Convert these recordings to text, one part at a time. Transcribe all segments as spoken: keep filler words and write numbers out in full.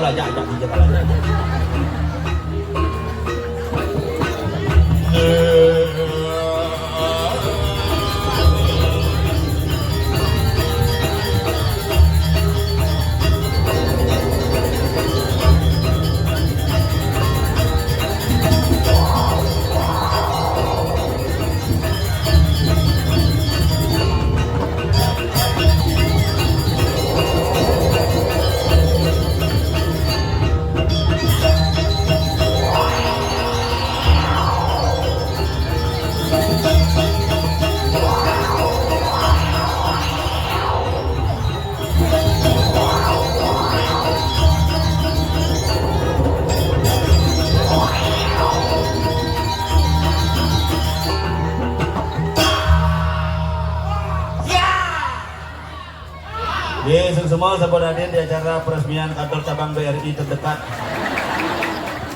Ajak-ajak di jalan. Ya. Ye, sing semua sampun hadir di acara peresmian kantor cabang B R I terdekat.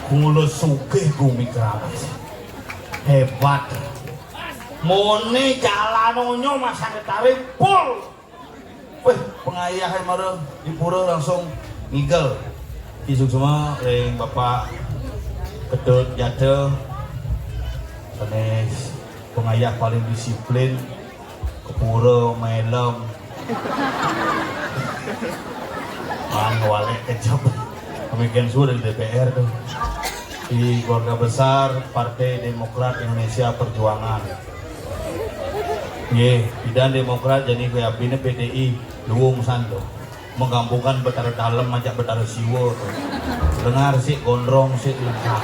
Kulo sugih gumi keramas. Hebat. Mone jalan onyo masang tarik pul. Weh, pengayah mara di pura langsung ngigel. Isuk semua ring Bapak Ketut Jatah. Sanes pengayah paling disiplin. Ke pura melem. Man walek kejep. Pemikiran sudah di D P R tuh. Di keluarga besar Partai Demokrat Indonesia Perjuangan. Nggih, bidan Demokrat jani kuwi abdine P D I, luwung san to. Menggabungkan Betara Dalem ajak Betara Siwa to. Lengar sik, gondrong sik, lengkap.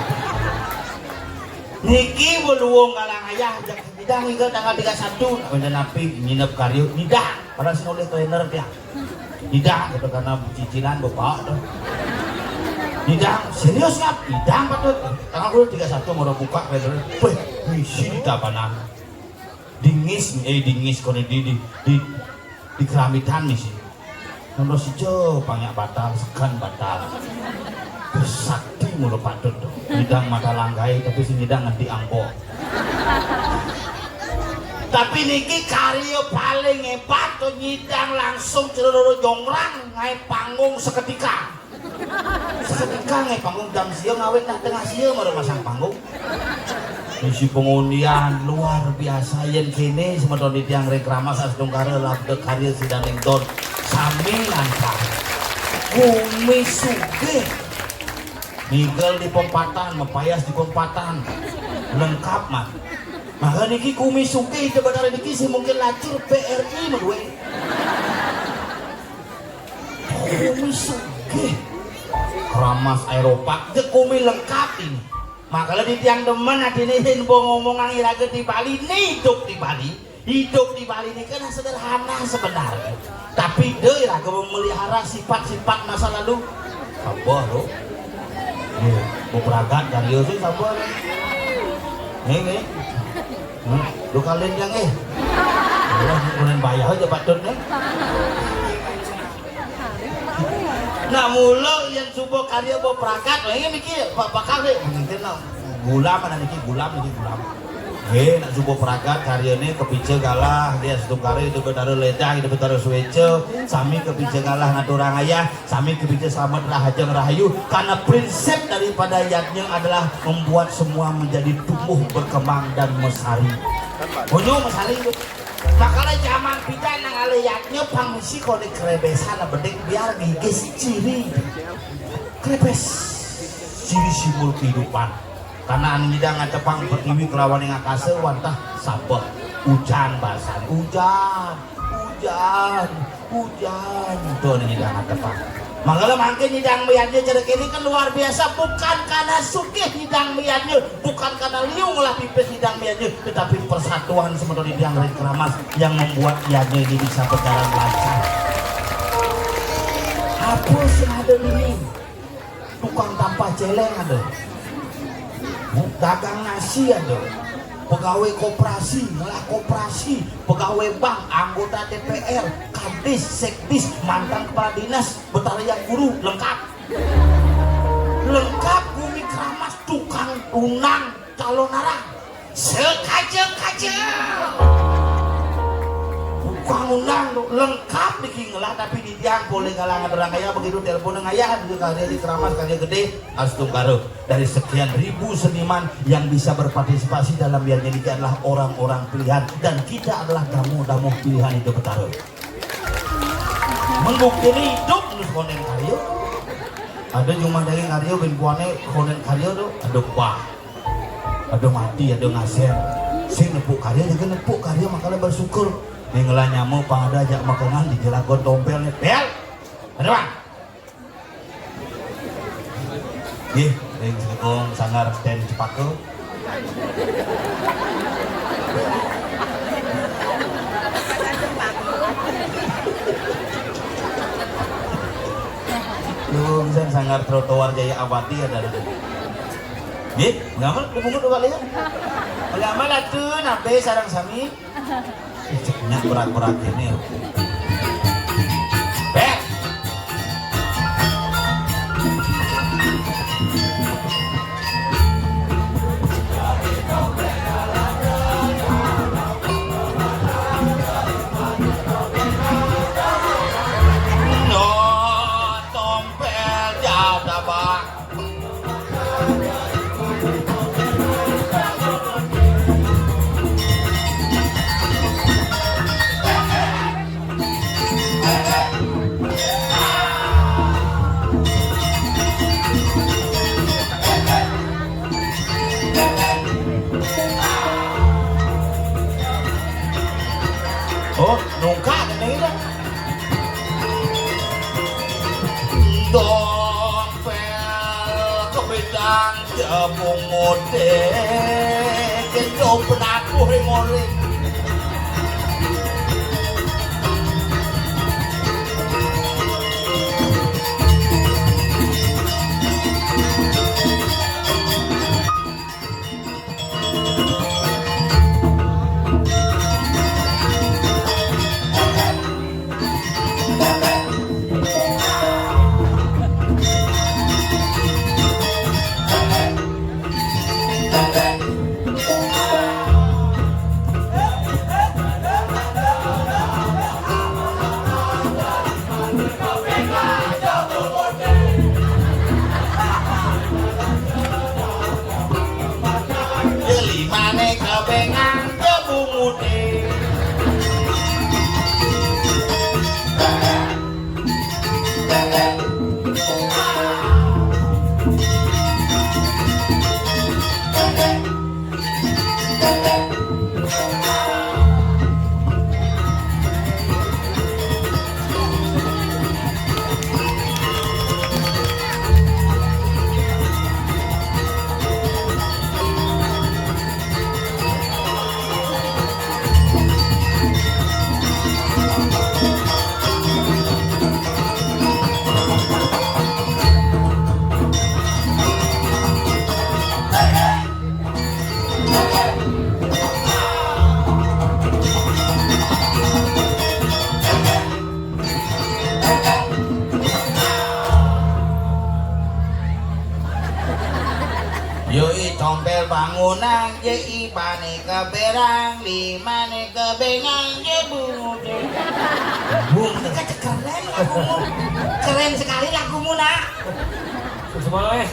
Niki beluwung kalang ayah ajak bidan ninggal tanggal tiga satu. Nak benda napi nginep karyo, nidang. Padahal sing oleh trainer dia. Nidang gitu karena cicilan bapak to. Nidang, serius ngap? Nidang patut. Tanggal tiga satu mau buka trainer. Weh, misi di Tabanan. Dingis, eh, dingis kono di, di, di, di Keramitan misi. Nomor sija panyak batal, sekan batal. Sakti mulu patut to. Nyidang mata langgai, tapi sing nyidang nganti ampo. Tapi niki karya paling hebat to, nyidang langsung celoro jongrang, ngae panggung seketika. Seketika ngae panggung jam sia ngawit nah tengah sia mara masang panggung. Misi pengundian luar biasa yen kene semeton titiang ring Kramas Astungkara labda karya sidaning don sami lancar. Gumi sugih. Nigel di pempatan, mepayas di pempatan. Lengkap, man. Maka niki gumi sugih, Ida Batara niki sing mungkin lacur B R I madue. Gumi sugih. Kramas Eropa, je gumi lengkap ini. Makanya di tiang demen adine yen mbok ngomongan iraga di Bali, ini hidup di Bali. Hidup di Bali ini kan sederhana sebenarnya. Tapi dia iraga memelihara sifat-sifat masa lalu. Sabar lo. Nih, mau berangkat dari sih sabar. Nih, nih. Hmm, lu kalian yang eh. Udah, kemudian bayar aja patut nih. Nah, mula yen suba karya mbok pragat, lha iki niki Pak Pakar nih, mungkin lah. Gulam ana niki, gulam niki, gulam. Nggih, nak suba pragat karyane kepica galah, nggih, astungkara Ida Betara Ledang, Ida Betara Sueca, sami kepica galah ngaturang ayah, sami kepica slamet rahajeng rahayu. Karena prinsip daripada yadnya adalah membuat semua menjadi tumbuh, berkembang, dan mesari. Bunyo mesari itu. Makanya zaman pidan nang ale yadnya pang misi kone krebesan bedik biar gigis ciri. Krebes. Ciri simbol kehidupan. Karena anu nyidang ngatepang pertiwi kelawan ing akasa wantah sabeh. Ujan basan, ujan, ujan, ujan. Itu anu nyidang ngatepang. Mangkala mangkin nyidang meyadnya cara kene kan luar biasa, bukan karena sugih nyidang meyadnya, bukan karena liu ngolah pipis nyidang meyadnya, tetapi persatuan semeton nyidang ring Keramas yang membuat yadnya ini bisa berjalan lancar. Apa sing ada ini? Tukang tampah celeng ada. Dagang nasi ada. Pegawai koperasi, ngelah koperasi, pegawai bank, anggota D P R, kadis, sekdis, mantan kepala dinas, betara yang guru, lengkap. Lengkap gumi keramas, tukang tunang, calon arang. Sekaja-kaja. Tukang Undang tuh, lengkap niki ngelah, tapi di tiang polih galang aturang kaya begitu teleponnya ngayah juga karya di Keramas, karya gede, astungkara. Dari sekian ribu seniman yang bisa berpartisipasi dalam biar niki adalah orang-orang pilihan, dan kita adalah tamu-tamu pilihan itu Betara. Membuktikan hidup nus konen karya. Ada cuma dari karya bin puane konen karya tuh, ada bah. Ada mati, ada ngasén. Sing nepuk karya, jaga nepuk karya, makanya bersyukur. Ning ngelah nyamuk pang ada ajak makangan di jelagon tompel nih. Bel! Ada bang? Ih, ring sekong sanggar ten cepaka. Lu bisa sanggar trotoar Jaya Abadi ada, ada. Nih, ngamal, lu bungut dua kali ya? Ngamal atuh, nabe sarang sami. Ceknya berat-berat ini. Bek. No, tompel jauh dah, Bang. Oh, nungkak kene dah. Dompel kepedang jabung mode, kendo penakuh ngoleh. Limane kebengan kebungude. Yoi, tompel bangunan, ye ibane keberang, limane kebengang, ye bungude. Bung, keren lagumu. Keren sekali lagumu, Nak. Semangat, eh.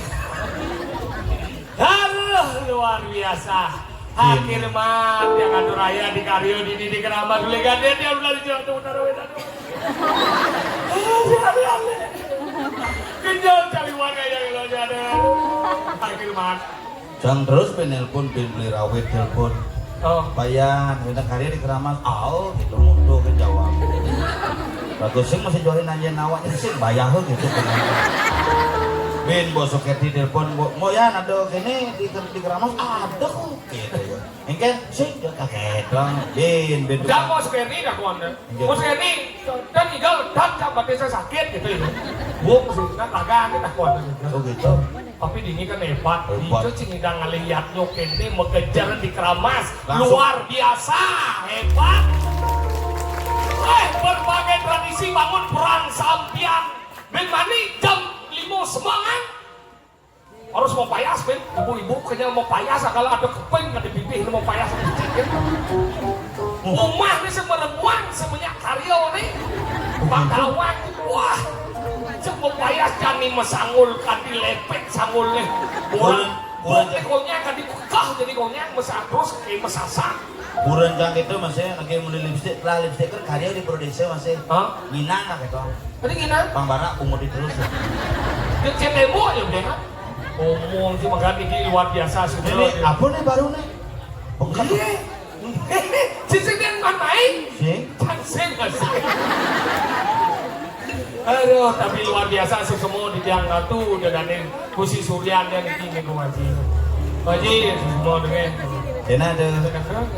Aduh, luar biasa. Akhir mah, yang atur raya di karyo di, di, di keramat, boleh gade, dia udah dijawab, udah, udah, udah. Kenjal cari warga yang lo ada. Akhir mah. Jang terus pé nelpon, pin beli rawit telepon. Oh. Payan, kita karya di keramat, au, gitu, mutu ke jawab. Bagus sih masih jualin aja nawanya sih, bayar gitu. Bin, bos Suketi telepon, "Bo, mau ya, ada gini di, di keramat, ada kok," gitu ya. Engke sing dia kaget dong. Bin, bin. Dah, bos Suketi, dah, kuan, dah. Iya. Bos Suketi, dan tinggal, dan, dan, batisnya sakit, gitu ya. Bung, sih, kan, laga, kita, kuan, dah. Oh, gitu. Tapi dini kan hebat. Hebat. Itu sing ngidang ngaliat nyo kene mengejar di keramas. Langsung. Luar biasa, hebat. Eh, berbagai tradisi bangun perang sampian. Ben mani jam lima semangat. Harus mau payas, Ben. Ibu-ibu kenyal mau payas, kalau ada kepeng, ada bibih, mau payas, ya. Umah ni semeremuan semenyak karya ni. Bang Tawang, wah. Cek mapayas jani masangul kanti lepek sangul ni. Orang, orang ni konyang kanti kekah jadi konyang, masa terus ke masasar. Buran cang itu masih lagi meli lipstik, lah lipstik kan karya di produksi masih. Hah? Minang lah gitu. Tadi gini? Bang Barak umur di terus. Dia cek tembok je boleh kan? Omong si Makan ini luar biasa. Ini apa nih baru nih? Bukan. Iya. Sisi dia kan main. Sing. Kan sing, kan sing. Aduh, tapi luar biasa sesemo di tiang ratu udah dane kursi Suryan dan ini minggu ngaji. Ngaji semua dengar. Kena ada.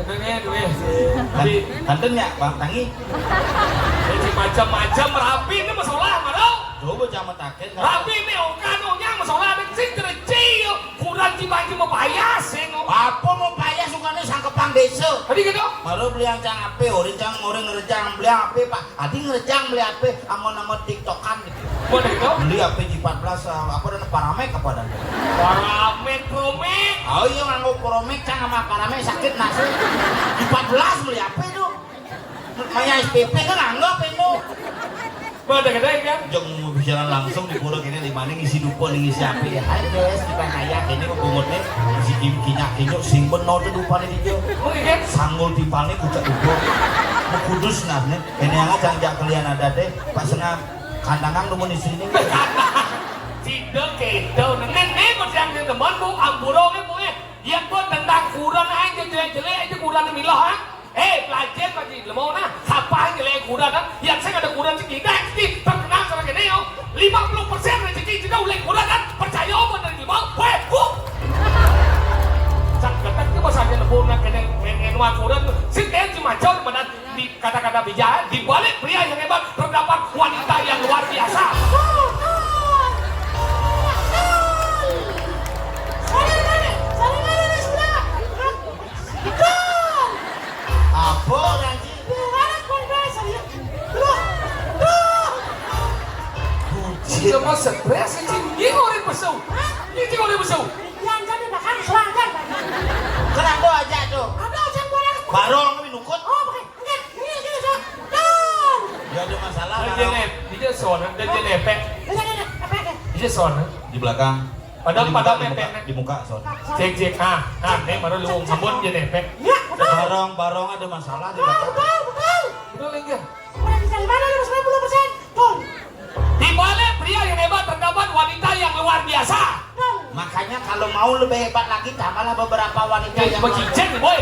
Dengar, dengar. Tapi kanten ya, Bang Tangi. Jadi macam-macam rapi ni masalah, mana? Coba jangan matakin. Rapi ni, oh, kanunya masalah ada sing tereci. Kurang ci banci mapayas, sing. Apa mapayas sukane sangkepang desa? Tadi gitu? Baru beli yang cang ape, ori cang ori ngerejang beli ape, Pak. Adi ngerejang beli ape, angon-angon TikTokan gitu. Boleh gitu? Beli ape G empat belas, eh, apa dan Paramek apa dan? Paramek, Promek. Oh iya, nganggo Promek cang sama Paramek sakit nasi. G empat belas beli ape itu? Maya S P P kan anggap itu. Mana kedai kan? Jeng mau bicara langsung di pura kene di mana ngisi dupa nih ngisi api ya. Hai guys, kita kaya kene mau bungut nih. Ngisi kim kinyak kinyuk sing beno tuh dupa nih dia. Mungkin kan? Sanggul tipal nih kucak dupa. Mau kudus nah nih. Kene yang ajang jak kalian ada deh. Pas sengah kandangan lu mau di sini. Tidak gitu. Nengen nih mau yang di teman bu ampuro nih bu eh. Yang buat tentang kurang aja jelek-jelek aja kurang milah ah. Eh, pelajar lagi lemau nah, kapan jelek kurang kan? Yang saya ada kurang sih kita sih terkenal sama kene yo. Lima puluh persen rezeki kita ulek kurang kan? Percaya apa dari lemau? Weh, bu. Cak ketek itu bahasanya lemau nak kene main main kurang tuh. Si dia cuma jauh mana di kata-kata bijak, di balik pria yang hebat terdapat wanita yang luar biasa. Apa orang sih? Dia mah stres, anjing. Dia orang besar. Dia orang besar. Yang jadi makan selangkan. Kenapa aja tuh? Ada aja barang. Barong kami nukut. Oh, pakai. Enggak. Ini, ini, ini. Tuh. Gak ada masalah. Dia Barong. Jenep, dia son, dia jenepek. Dia jenep, apa ya? Dia son. Di belakang. Padahal, di muka, padahal di muka, mepek. Di muka, son. Cek, cek. Ah, ah, nih baru lu ngambon jenepek. Ya, betul. Barong, barong ada masalah di belakang. Betul, betul, betul. Betul, enggak? Orang bisa di mana lima puluh persen? Tuh. Di balik pria yang hebat terdapat wanita yang luar biasa. Makanya kalau mau lebih hebat lagi, tambahlah beberapa wanita yang luar biasa. Becicing, boy.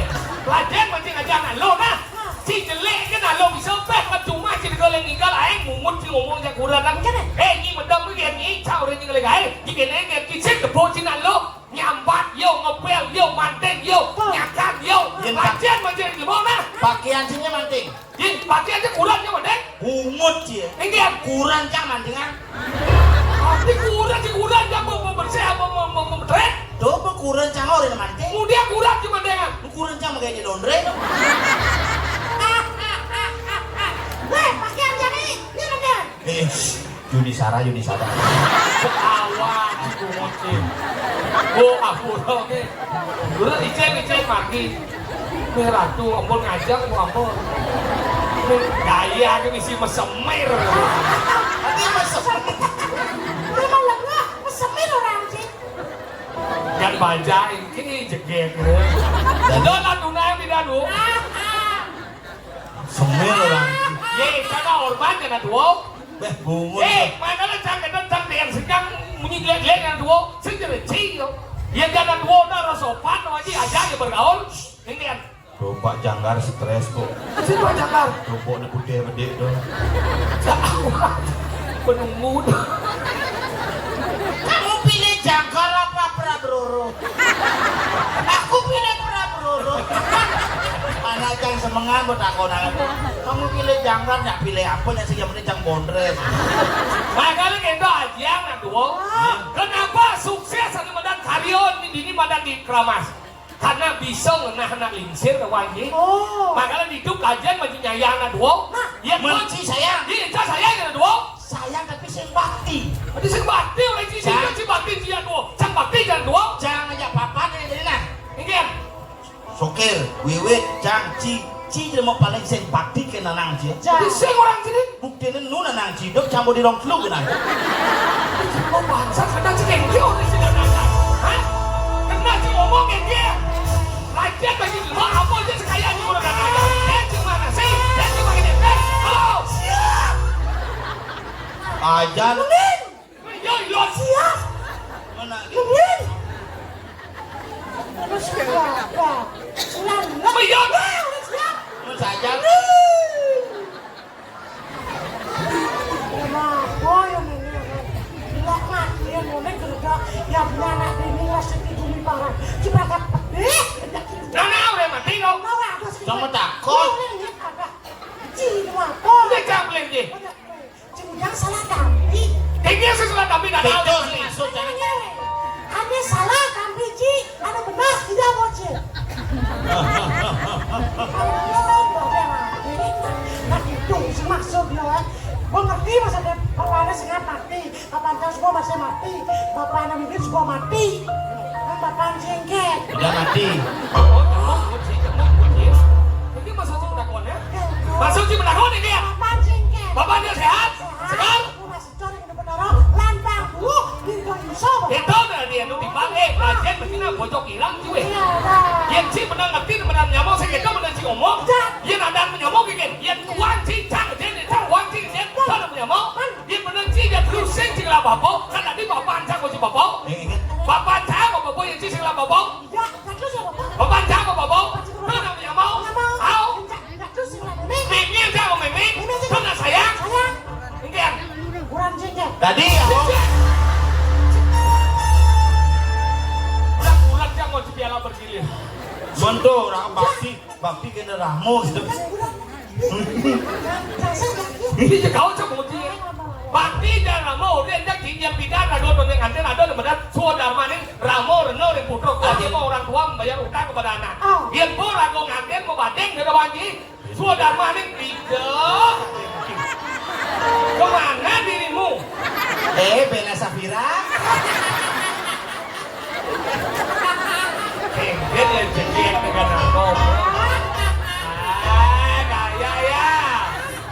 Pelajaran penting aja anak lo, nah. Si jelek kan anak lo bisa peh, percuma si degoleng tinggal aing mungut si ngomong jak kurang kan. Eh, ni medam ni, ni cak orang ni lagi, eh. Jika nengek, si depo si anak lo. Nyambat, yo, ngepel, yo, manting, yo, nyakan, yo. Yen pa- Pacian, pacian, gimana? Pakaian sini manting. Yen, pakai aja kurang, yo, manting. Ungut, ya. Ini dia. Kurang, cang, mantingan. Nanti kurang, si kurang, dia mau, mau bersih, apa mau, mau, mau betrek? Coba kurang, cang, orang manting. Mudia kurang, cuma dengan. Kurang, cang, makanya dondre, dong. Weh, pakaian jadi, ini, ini. Eh, Yuni Sara, Yuni Sara. Awan, aku ngoceh. Oh, aku oke. Dulu icen, icen mati. Nih ratu, ampun ngajak, mau ampun. Nih gaya aja misi mesemir. Tadi mesemir. Memang lemah, mesemir orang sih. Kan bajai, ini jegek. Udah lah, tunai, tidak, Bu. Semir orang. Ye, sana hormat kena dua. Beh, bungut. Eh, mana lah cang kena cang yang sedang munyi jelek-jelek kena dua. Sing jadi cing yo. Ya jangan dua dah rasa sopan, no, aja aja ya bergaul. Ini kan. Tuh, Pak Janggar stres kok. Si Pak Janggar. Tuh, Pak, ini putih bedik tuh. Penunggu. Kamu pilih Jangkar apa Prabroro? Aku pilih Prabroro. Anak cang semengan bertakonan. Kamu pilih Jangkar, nggak pilih apa, nggak sih, yang penting cang bondres. Makanya kita aja yang dua. Kenapa sukses anu medan karya ini, ini medan di Keramas? Karena bisa ngenah anak lingsir, kawan, nggih. Oh. Makanya hidup kajian mesti nyayang anak dua. Nah, ya, menci sayang. Iya, saya sayang anak dua. Sayang tapi sing bakti. Berarti sing bakti oleh ci, sing, cang, ci bakti ci anak dua. Cang bakti ci anak dua. Cang aja papat ini jadi nah. Inggih. Sokir, wiwit, cang, ci, Ci jelema paling sing bakti kena nang ci. Jadi sing orang sini. Buktine nu nang ci, dok campur di rong telu kena. Oh, bangsa kena ci kengkio di sini nang. Hah? Kena ci ngomong kengkio. Lagian bagi lu apa aja sekaya di mana nang. Eh, cuma nasi, eh, cuma ini. Eh, halo. Siap. Ajan. Mending. Yo, yo, siap. Mana? Mending. Terus apa? Sulan. Yo, yo. Siap. Terus aja. Mending. Ya, Mak, boy, yang ini, ya, Mak. Gila, Mak, dia mau naik kerja. Ya, punya anak bini, ya, sedih bumi parah. Cuma agak pedih. Nah, nah, udah mati, kau. Mau, ada sedikit. Sama takut. Ini, ini, ada. Ci, dua, kok. Udah, jangan beli, Ci. Udah, beli. Ci Ujang salah tampi. Tinggi sih salah tampi, nggak tahu. Betul sih, maksudnya. Ane salah tampi, Ci. Ane benar, tidak mau, Ci. Nah, itu sih maksud dia. Gua ngerti maksudnya, bapaknya sing mati. Bapak Ujang semua masih mati. Bapak Ujang ini semua mati. Kan bapak jengket. Udah mati. Oh, jengkot, jengkot, jengkot, jengkot. Ini maksud si penakon, ya? Maksud si penakon ini, ya? Bapak jengket. Bapak dia sehat? Sehat. Sehat? Aku masih cari ke depan orang. Lantang dulu. Di Indonesia, Bapak. Itu udah dia nu timbang, eh, kajian begini bocok hilang, cuy. Iya, dah. Yang si benar ngerti, benar nyamuk, saya kira benar si ngomong. Dah. Yang ada nyamuk, gitu. Yang kuat, si cang, si cang, kuat, si cang, si cang, nyamuk. Kan? Yang benar si dia terus, si cing lah, Bapak. Kan tadi Bapak ancang, si Bapak. Ingat. Bapak ancang, Bapak, yang si sing lah, Bapak. Iya, terus ya, Bapak. Bapak ancang, Bapak. Terus nyamuk. Nyamuk. Au. Enggak, enggak, terus sing lah, Mimi. Mimi ancang, Mimi. Mimi ancang. Terus sayang. Sayang. Enggak. Kurang jengkel. Tadi ya, Om. Budak-budak jangan mau piala bergilir. Monto, orang bakti, bakti kena Ramos. Ini je kau cak muji. Bakti dan Ramo, udah endak jinjang pidan, ada orang yang nganten, ada orang benar. Suara Darmaning, Ramo, Reno, dan Putra. Keluarga mau orang tua membayar utang kepada anak. Oh. Yang pun ragu nganten, mau badeng, dia ada wangi. Sudah maning tidak. Kemana dirimu? Eh, Bella Safira. Kengket ya, jengket dengan aku. Ah, gaya ya.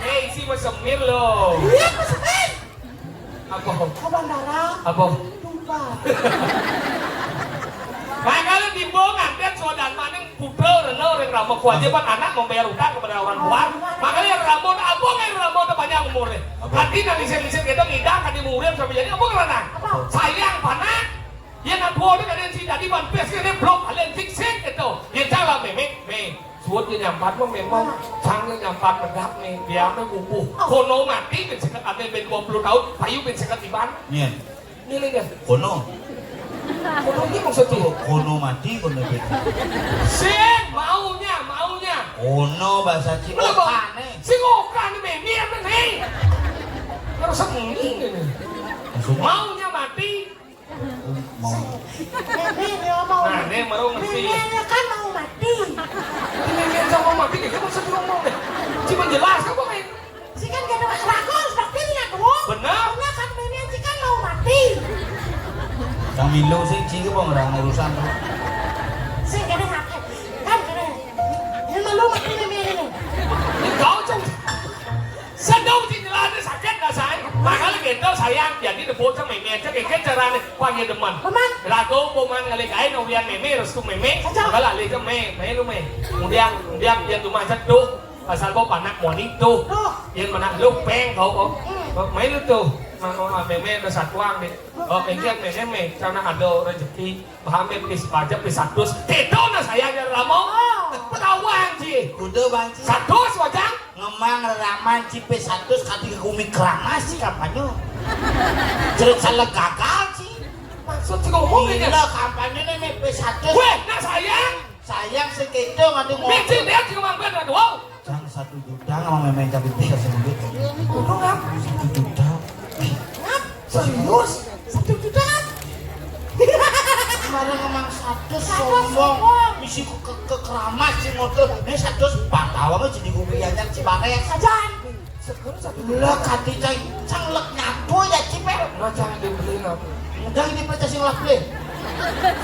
Eh, isi mesemir loh. Iya, mesemir. Apa? Ke bandara. Apa? Dubai. Makanya timbul nganten suadan maning putra rena ring rama kewajiban anak membayar utang kepada orang tua. Makanya rama apa ngai rama tu banyak umurnya. Apa? Hati nang isin-isin kita ngidang kadi murid sampai jadi apa ngerana? Apa? Sayang panak. Yang nak dua tu kadi si jadi one piece kadi blok kalian fixing gitu. Yang salah memang, memang. Suud je nyampat mah memang, sang je nyampat medap nih, dia mah bubuh. Kono mati bin seket ane bin dua puluh tahun, payu bin seket iban. Iya. Ini nih kan. Kono. Kono ini maksudnya. Kono mati, kono bin. Sing maunya, maunya. Kono bahasa Cina. Sing okan nih, ini apa nih? Harus sembunyi ini. Maksudnya? Maunya mati. Mau. Nenek dia mau. Nah, ini baru ngerti. Neneknya kan mau mati. Ini dia mau mati, dia maksud ngomong deh. Cuma jelas apa, men? Si kan kena ragu, seperti ini aku. Benar. Karena kan nenek si kan mau mati. Yang milu sih, sih, bang, orang urusan. Sih, kena hak. Kan kena. Ini malu mati nenek ini. Ini kau, Cong. Sedang di jalan sakit dah, say. Makanya gitu, sayang. Jadi, dia bocah meme aja, kayak gitu caranya. Wah, iya demen. Demen. Lagu, peman, ngalih kain, ulian meme, restu meme. Aja. Kalau alih ke me, me lu me. Kemudian, kemudian, dia tuh macet tuh. Pasal bawa panak moni tuh. Tuh. Yang mana lu peng, kau, kau. Hmm. Main lu tuh. Mama, meme, ada satuang deh. Oh, ini yang meme, karena ada rezeki. Bahan pis pajak pis satus. Teto na saya aja ramo. Oh. Petahuan, Ci. Kudu, Bang, Ci. Satus, wajang. Ngemang reraman, Ci, pis satus, kati ke gumi keramas, Ci, kampanye. Cerit salah gagal, Ci. Maksud si ngomong ini. Gila, kampanye nih, nih, pis satus. Weh, nah, sayang. Sayang sekedo, ngadu ngomong. Mesti dia cuma main, wow. Jang satu juta, ngomong main-main cabai bisa seminggu. Kudu ngap? Satu juta. Ngap? Serius? Satu juta? Kemarin ngomong satu sombong. Misi ke, ke, ke keramas si motor. Ini satu empat tahun aja di gumi yang Cibareng. Ajan. Sekarang satu juta. Lah, kati cai, cang lek nyatu ya, Cip, ya? Nah, jangan dibeli, ngap? Udah, ini pecah sing lah beli.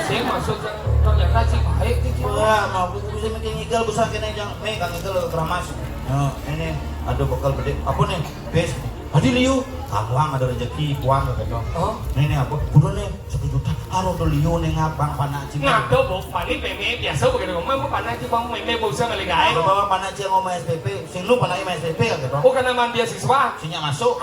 Sing maksud kan ternyata sing baik iki. Wah, mau aku bisa mikir ngigel, bisa kena jang. Nih, Kang Igel keramas. Ya, ini ada bekal gede. Apa nih? Bis. Tadi liu, kamu ada rezeki, puang gitu. Oh. Nih, nih apa? Udah nih, satu juta. Aro do liu nih ngabang panak cing. Ngado, Bu. Paling meme biasa begitu. Kamu panak cing, Bang, meme bosan kali, guys. Bawa panak cing ngomong S P P, sing lu panak S P P kan gitu. Oh, karena man beasiswa. Sinya masuk.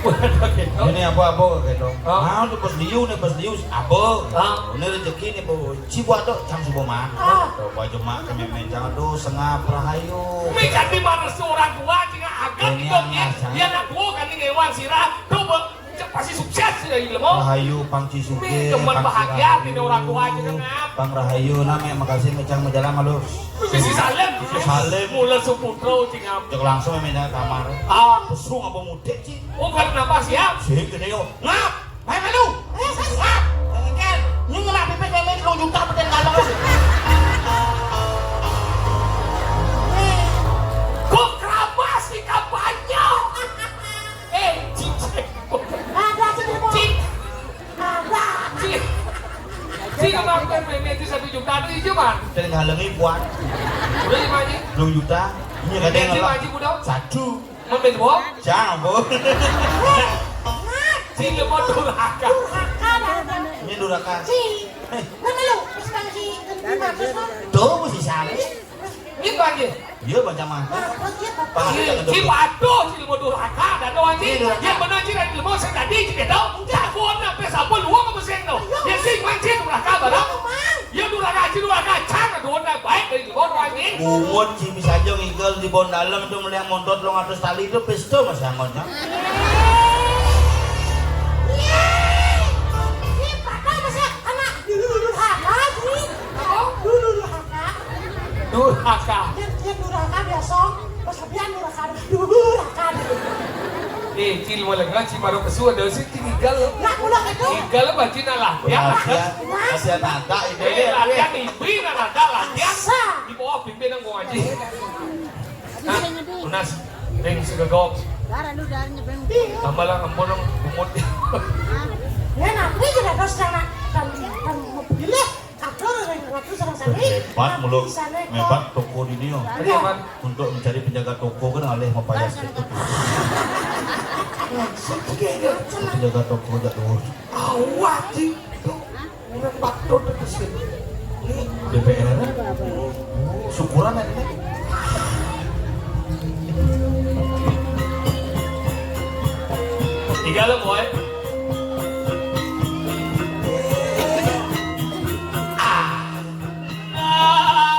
Waduh, gitu. Ini apa, apa gitu. Oh. Ah, udah pas liu nih, pas liu apa? Ah. Ini rezeki nih, Bu. Ci buat dok, cang subuh mana? Ah. Coba cuma kami mencang, aduh, sengap rahayu. Ini kan di mana seorang tua, cina agak ini gitu, ya. Dia anak tua kan ini ngewan sirah. Tuh, Bu, cek pasti sukses sih dari ilmu. Rahayu, pang ci suge, ini teman pang bahagia, rahayu. Ini orang tua aja kan, Ngap. Pang rahayu, namanya makasih mencang menjalan malu. Bisi Salim. Bisi Salim. Mula Suputro, cing, Ngap. Cek langsung mencang kamar. Ah. Pesu ngapa mudik, cing? Oh, kenapa siap? Sing gede yo. Ngap, main melu. Eh, saya siap. Ngengkel. Ini ngelak pipis meme telung juta beten kalau. Kok keramas di kampanye? Eh, cicek. Ada sih, Bu. Cik. Ada. Cik. Cik, kemarin meme itu satu juta itu hijau, Bang. Dari ngalengi buat. Udah lima aja. Telung juta. Ini katanya ngelak. Lima aja, Bu, dong. Satu. Mami, Bu? Jangan, Bu. Ci lemo durhaka. Durhaka, Bang. Ini durhaka. Ci. Eh. Nama lu? Terus Bang Ci, lima ratus, Bang. Tuh, Bu, si Sari. Ini Bang Ci. Iya, baca mah. Nah, terus dia apa? Pak, Ci, jangan Ci, dulu. Patuh, ci lemo durhaka. Dan tuh, Ci. Ini durhaka. Yang benar, Ci, dari lemo saya tadi, Ci, gitu. Enggak. Jagoan sampai siapa lu apa mesin tuh? Iya. Ya, sing, Bang, Ci, durhaka, barang. Iya, Bang. Ya, durhaka, Ci, durhaka. Cang, aduh, nah, baik dari lemo, tuh, Ci. Bungut, ci bisa aja ngigel di bon dalam tuh, melihat montot lo ngatus tali itu, pistol masih angkotnya. Ini pada masa anak dulu durhaka, Ci. Apa? Dulu durhaka. Durhaka. Dia, dia durhaka biasa, pas lebihan durhaka. Durhaka. Eh, ci lemo lengah, ci baru pesu ada sih, ci ngigel. Nah, udah gitu. Ngigel apa, ci, nah, lah. Ya. Kasihan, kasihan ada ini. Eh, latihan ibu, nah, ada latihan. Sa. Di bawah pimpin yang mau ngaji. Nah, tunas, ring segegok. Tambah lah, ampun dong, bungut. Ya, nanti juga terus sama, kan, kan, mobilnya, kabur, ring, waktu sama-sama. Hebat mulu, hebat toko di Nio. Iya. Untuk mencari penjaga toko kan alih mau payah. Nah, sedikit aja. Penjaga toko jatuh. Awak, Ci. Urang patut ke sini. Ini D P R syukuran ya ini. Tiga lo, boy. Ah. Ah.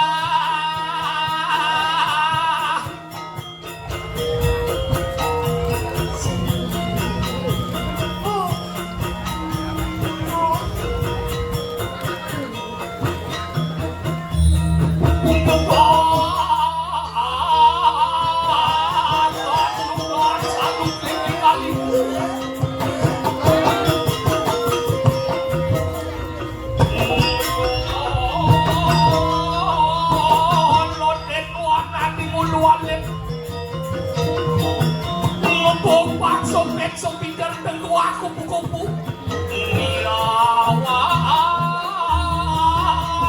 Lembung bakso, bakso pinggir tengku aku kupu-kupu. Iya, wah,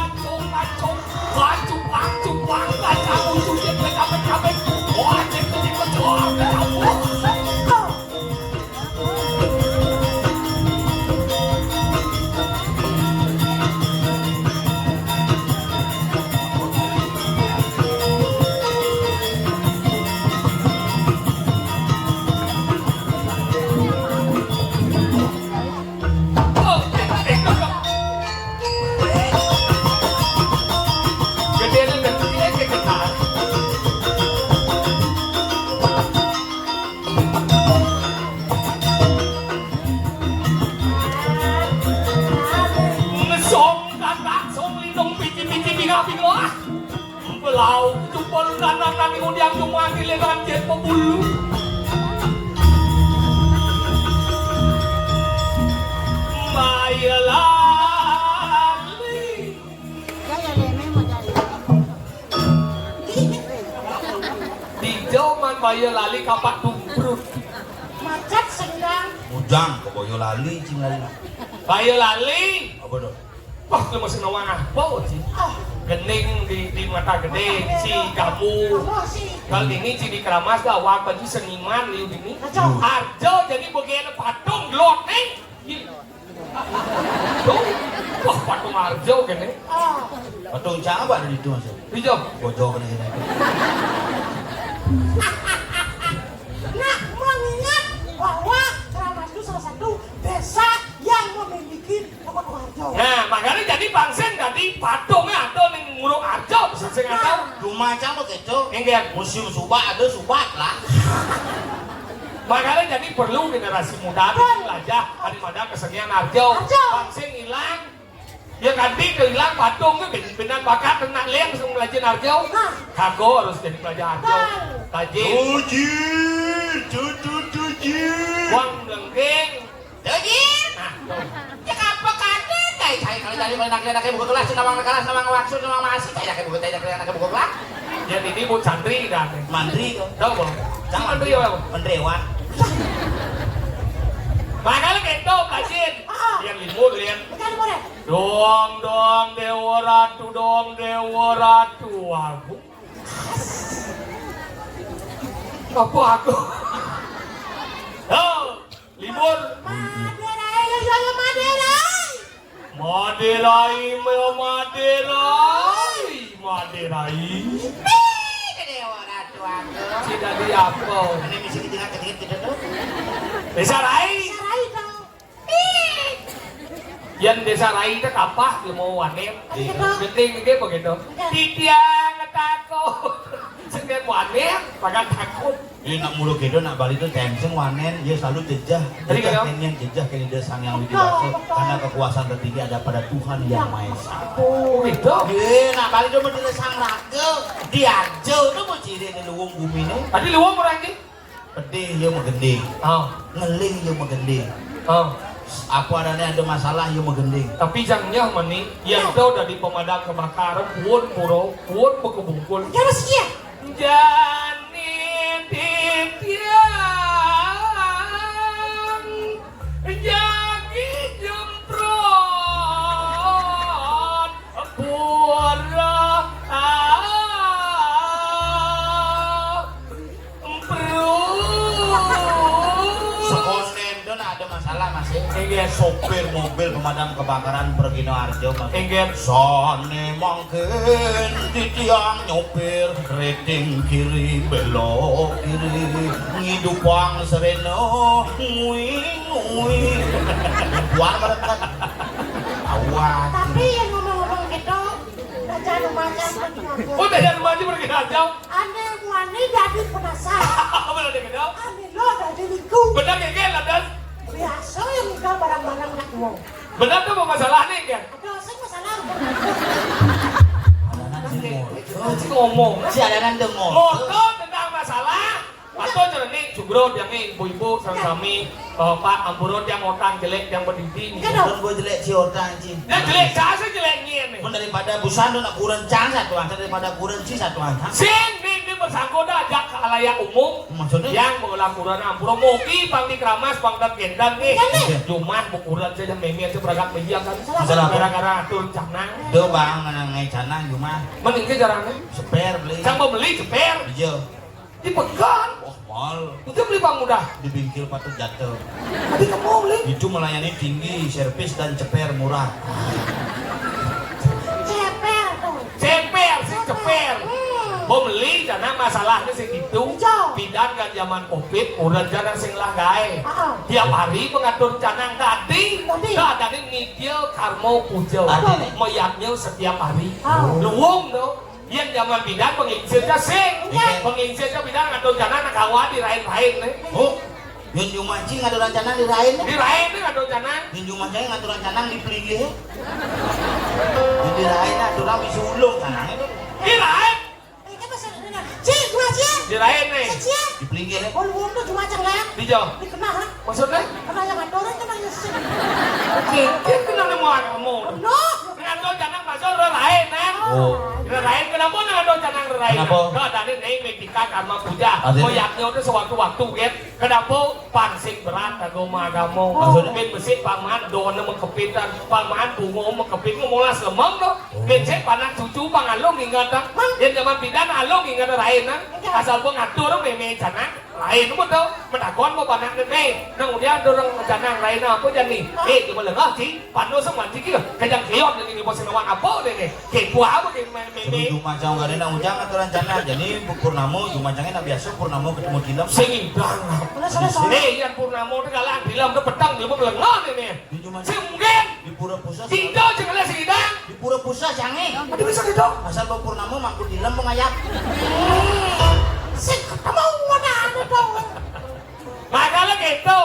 acung, acung, acung, acung, acung, acung, acung, acung, acung, acung, acung, acung, acung. Ngesong katak song lindung piti-piti bingah-bingah. Belau jupol kanak nani udiang jumati legan jet pebulu. Maya lali. Dijau man maya lali kapak dumbrut. Macet senggang. Dang, ke Boyolali, cing lali. Boyolali. Apa tuh? Wah, lu masih nawang apa, cing? Ah, gending di, di mata gede, si kamu. Kalau ini cing di Keramas, gawat baju seniman, liu ini. Arjo, jadi bagian patung, gelot, nih. Tuh, wah, patung Arjo, kan, nih. Patung siapa ada di itu, Mas? Di Jog. Bojog, nih, ini. Nah, mengingat bahwa Keramas itu salah satu desa yang memiliki Kota Arjo. Nah, makanya jadi bangsen tadi patungnya ada ning Muruk Arjo, bisa sing ada. Cuma cang begitu. Inggih. Museum Subak ada Subak lah. Makanya jadi perlu generasi muda belajar daripada kesenian Arjo. Arjo. Bangsen hilang, ya ganti ke hilang patung ke ben-, benar bakat kena liang semua belajar Arjo. Nah. Kago harus jadi belajar Arjo. Betul. Rajin. Tuji, tutu tuji. Wang melengking. Tuji. Nah, tuh. Ya apa kaget, guys? Saya kalau jadi main anak-anak buku kelas, nama kelas, nama waktu, nama masih, saya kayak buku, saya kayak anak buku kelas. Ya, ini buat santri dan mantri. Tahu, Bang? Tahu mantri apa? Menteri Wan. Makanya gitu, Kacin. Ah. Yang libur, yang. Bukan, bukan. Dong, dong, Dewa Ratu, dong, Dewa Ratu. Aku. Apa aku? Oh, libur. Madera, ayo, ayo, Madera. Madera, ayo, Madera. Madera. Ih, Dewa Ratu, aku. Tidak diapa. Ini misi ketinggalan, ketinggalan, tidak tahu. Desa Rai. Desa Rai, dong. Yang desa Rai teh kapah, dia mau wanen. Iya. Genting dia begitu. Iya. Titiang takut. Setiap wanen, pada takut. Iya, nak mulu gitu, nak Bali tuh tenseng wanen, dia selalu jejah. Tadi jejah kenapa? Yang jejah kini dia sang yang widi. Betul, betul. Karena kekuasaan tertinggi ada pada Tuhan yang Maha Esa. Oh, gitu. Iya, nak Bali tuh mau sang raga, diaja tuh mau ciri di luwung bumi nih. Tadi luwung orang ini? Pedih, ya magending. Oh. Ngeling, ya magending. Oh. Apa adanya ada masalah, ya magending. Tapi jangnya mani, yang tau dari pemadam kebakaran, pun puro, pun bekebungkul. Terus iya. Jani titiang, jagi jemprot, pura, ah. Sekonen tuh nah ada masalah masih. Inggih. Sopir mobil pemadam kebakaran Pergino Arjo masih. Inggih. Sane mangkin titiang nyopir, rating kiri belok kiri, ngidupang serena, nguing nguing. Buang mereka. Awas. Tapi yang ngomong-ngomong gitu, udah jangan macam. Oh, udah jangan macam pergi aja. Ane muani jadi penasaran. Apa lagi kenal? Ane lo jadi liku. Benar ya, Gen, lantas? Biasa yang tinggal barang-barang nak wong. Benar tuh, mau masalah nih, Gen? Ada sih masalah. Ada nanti mau. Oh, si ngomong. Si ada nanti mau. Moto tentang masalah. Atau cerita nih, Sugro, yang ibu-ibu, sama-sami. Oh, Pak, ampura tiang otang jelek, tiang berdiri nih. Enggak dong. Bukan gua jelek si otang, Ci. Dia jelek, saya sih jelek nih. Mun daripada busan tuh nak kurang cang satu angka, daripada kurang ci satu angka. Sing, nih, ini bersangkutan ajak ke halayak umum. Maksudnya? Yang mengelah kurang ampura, mogi, pang di keramas, pang dan gendan nih. Iya, nih. Iya. Cuma ukuran saja memir aja beragak media kan. Masalah apa? Gara-gara atur canang. Tuh, Bang, menang ngai canang, cuma. Mending ke jarangnya. Seper beli. Sang pembeli, seper. Iya. Dipegang. Wah, mal. Itu beli pang mudah. Di bingkil patut jatuh. Tapi kamu beli. Itu melayani tinggi, servis dan ceper murah. Ceper tuh. Ceper, si ceper. Hmm. Pembeli karena masalahnya sih gitu. Iya. Pidan kan zaman covid, udah jarang sing lah gae. Ah, ah. Tiap hari mengatur canang tadi. Tadi. Nah, tadi ngigil karmo puja. Tadi. Mayatnya setiap hari. Ah. Luwung tuh. Yang zaman bidan pengingsirnya sing. Iya. Pengingsirnya bidan atau jana nak kawa di lain-lain nih. Oh, yang cuma cing ada rencana di lain nih. Di lain nih atau jana. Yang cuma cing ada rencana di pelinggih. Di lain ada orang bisa ulung sana itu. Di lain. Ini apa sih? Cing, cuma cing. Di lain nih. Cing. Di pelinggih. Oh, lu tuh cuma cing lah. Di jauh. Di kena, ha? Maksudnya? Kena yang aturan, kena yang sing. Oke, dia kena nemu agama. Penuh. Ngantuk jangan masuk rerain, nah. Oh. Rerain, kenapa ngantuk jangan rerain? Kenapa? Nah, tadi nih, metika karma puja. Artinya? Koyaknya udah sewaktu-waktu, kan? Kenapa pansing berat kagum agama? Maksudnya? Bin besik paman don makepit dan paman bungo makepit ngomolas lemang to. Oh. Bin sik panak cucu pangalung ingat ah. Hah? Yen zaman pidan alung ingat lain ah. Enggak. Asal pengatur meme canang lain mo to. Menakon mo panak ne me. Nang udah dorong canang lain apa jani? Hah? Eh, cuma lengah ci. Pano sama ci kira. Kejang keon ini bos nawang apa deh ne? Kepo apa ke me me me. Sebelum macam gak ada nak ujang atau rencana. Jadi purnama, cuma jangan nak biasa purnama ketemu tilam. Sing idang. Salah, salah, salah. Eh, yang purnama tu kalah tilam tu petang dia melengah ni ni. Di cuma Sing mungkin. Di pura pusat. Cinta je kalah sing idang. Di pura pusat jangan. Ada bisa gitu. Asal bawa purnama mangkut tilam mengayap. Sing ketemu mana ada dong. Makanya gitu.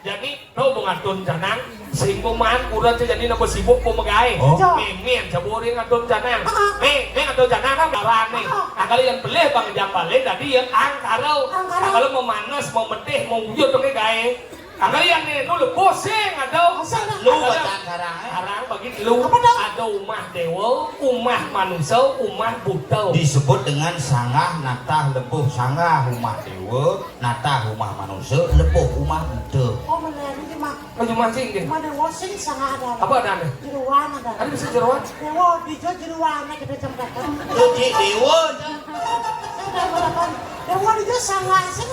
Jadi, no bungatun canang, sing peman kurang sih jadi napa sibuk po megae. Oh. Mimin, caburi ngatun canang. Ah. Nih, nih ngatun canang kan barang nih. Ah. Nah, kalau yang pelih bang jambale tadi ya angkaro. Angkaro. Nah, kalau memanas, memedih, mau wujud tuh gae. Nah, kalau yang nih, no lepo sing ada. Asal dah. Lu ada baca angkarang, eh? Karang bagi lu. Apa dong? Ada umah dewa, umah manusia, umah buta. Disebut dengan sanggah natah lebuh sanggah umah dewa. Natah rumah manusia, lebuh rumah buta. Oh, bener, ini mah. Baju mancing dia. Mana washing sangat ada. Apa ada nih? Jeruan ada. Ada bisa jeruan? Dewa, di jo jeruan, kita jam datang. Cuci dewa. Sudah berapa? Dewa di jo sangat sih.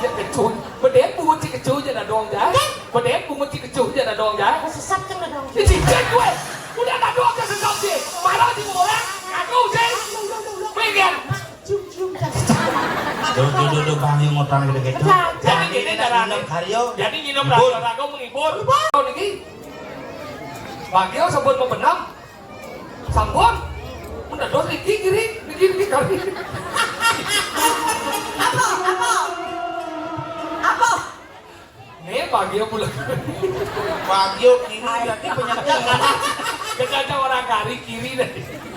Dia kecuy. Bedek bungut si kecuy je ada dong, jai. Oke. Bedek bungut si kecuy je ada dong, jai. Sesat kan ada dong. Ini cicit gue. Udah ada dong ke sesat sih. Marah di orang. Aku sih. Lu, lu, lu, lu. Minggir. Cium-cium dah. Duh, duh, duh, duh, Bang, yang ngutang gitu-gitu. Jadi gini, carane. Minum karyo. Jadi nginum raga-raga menghibur. Kau niki. Bagio sebut mau benam. Sampun. Udah dos niki kiri, niki, niki kali. Apa? Apa? Apa? Nih, bagio pula. Bagio kiri, berarti penyakit. Kita aja orang kari kiri deh.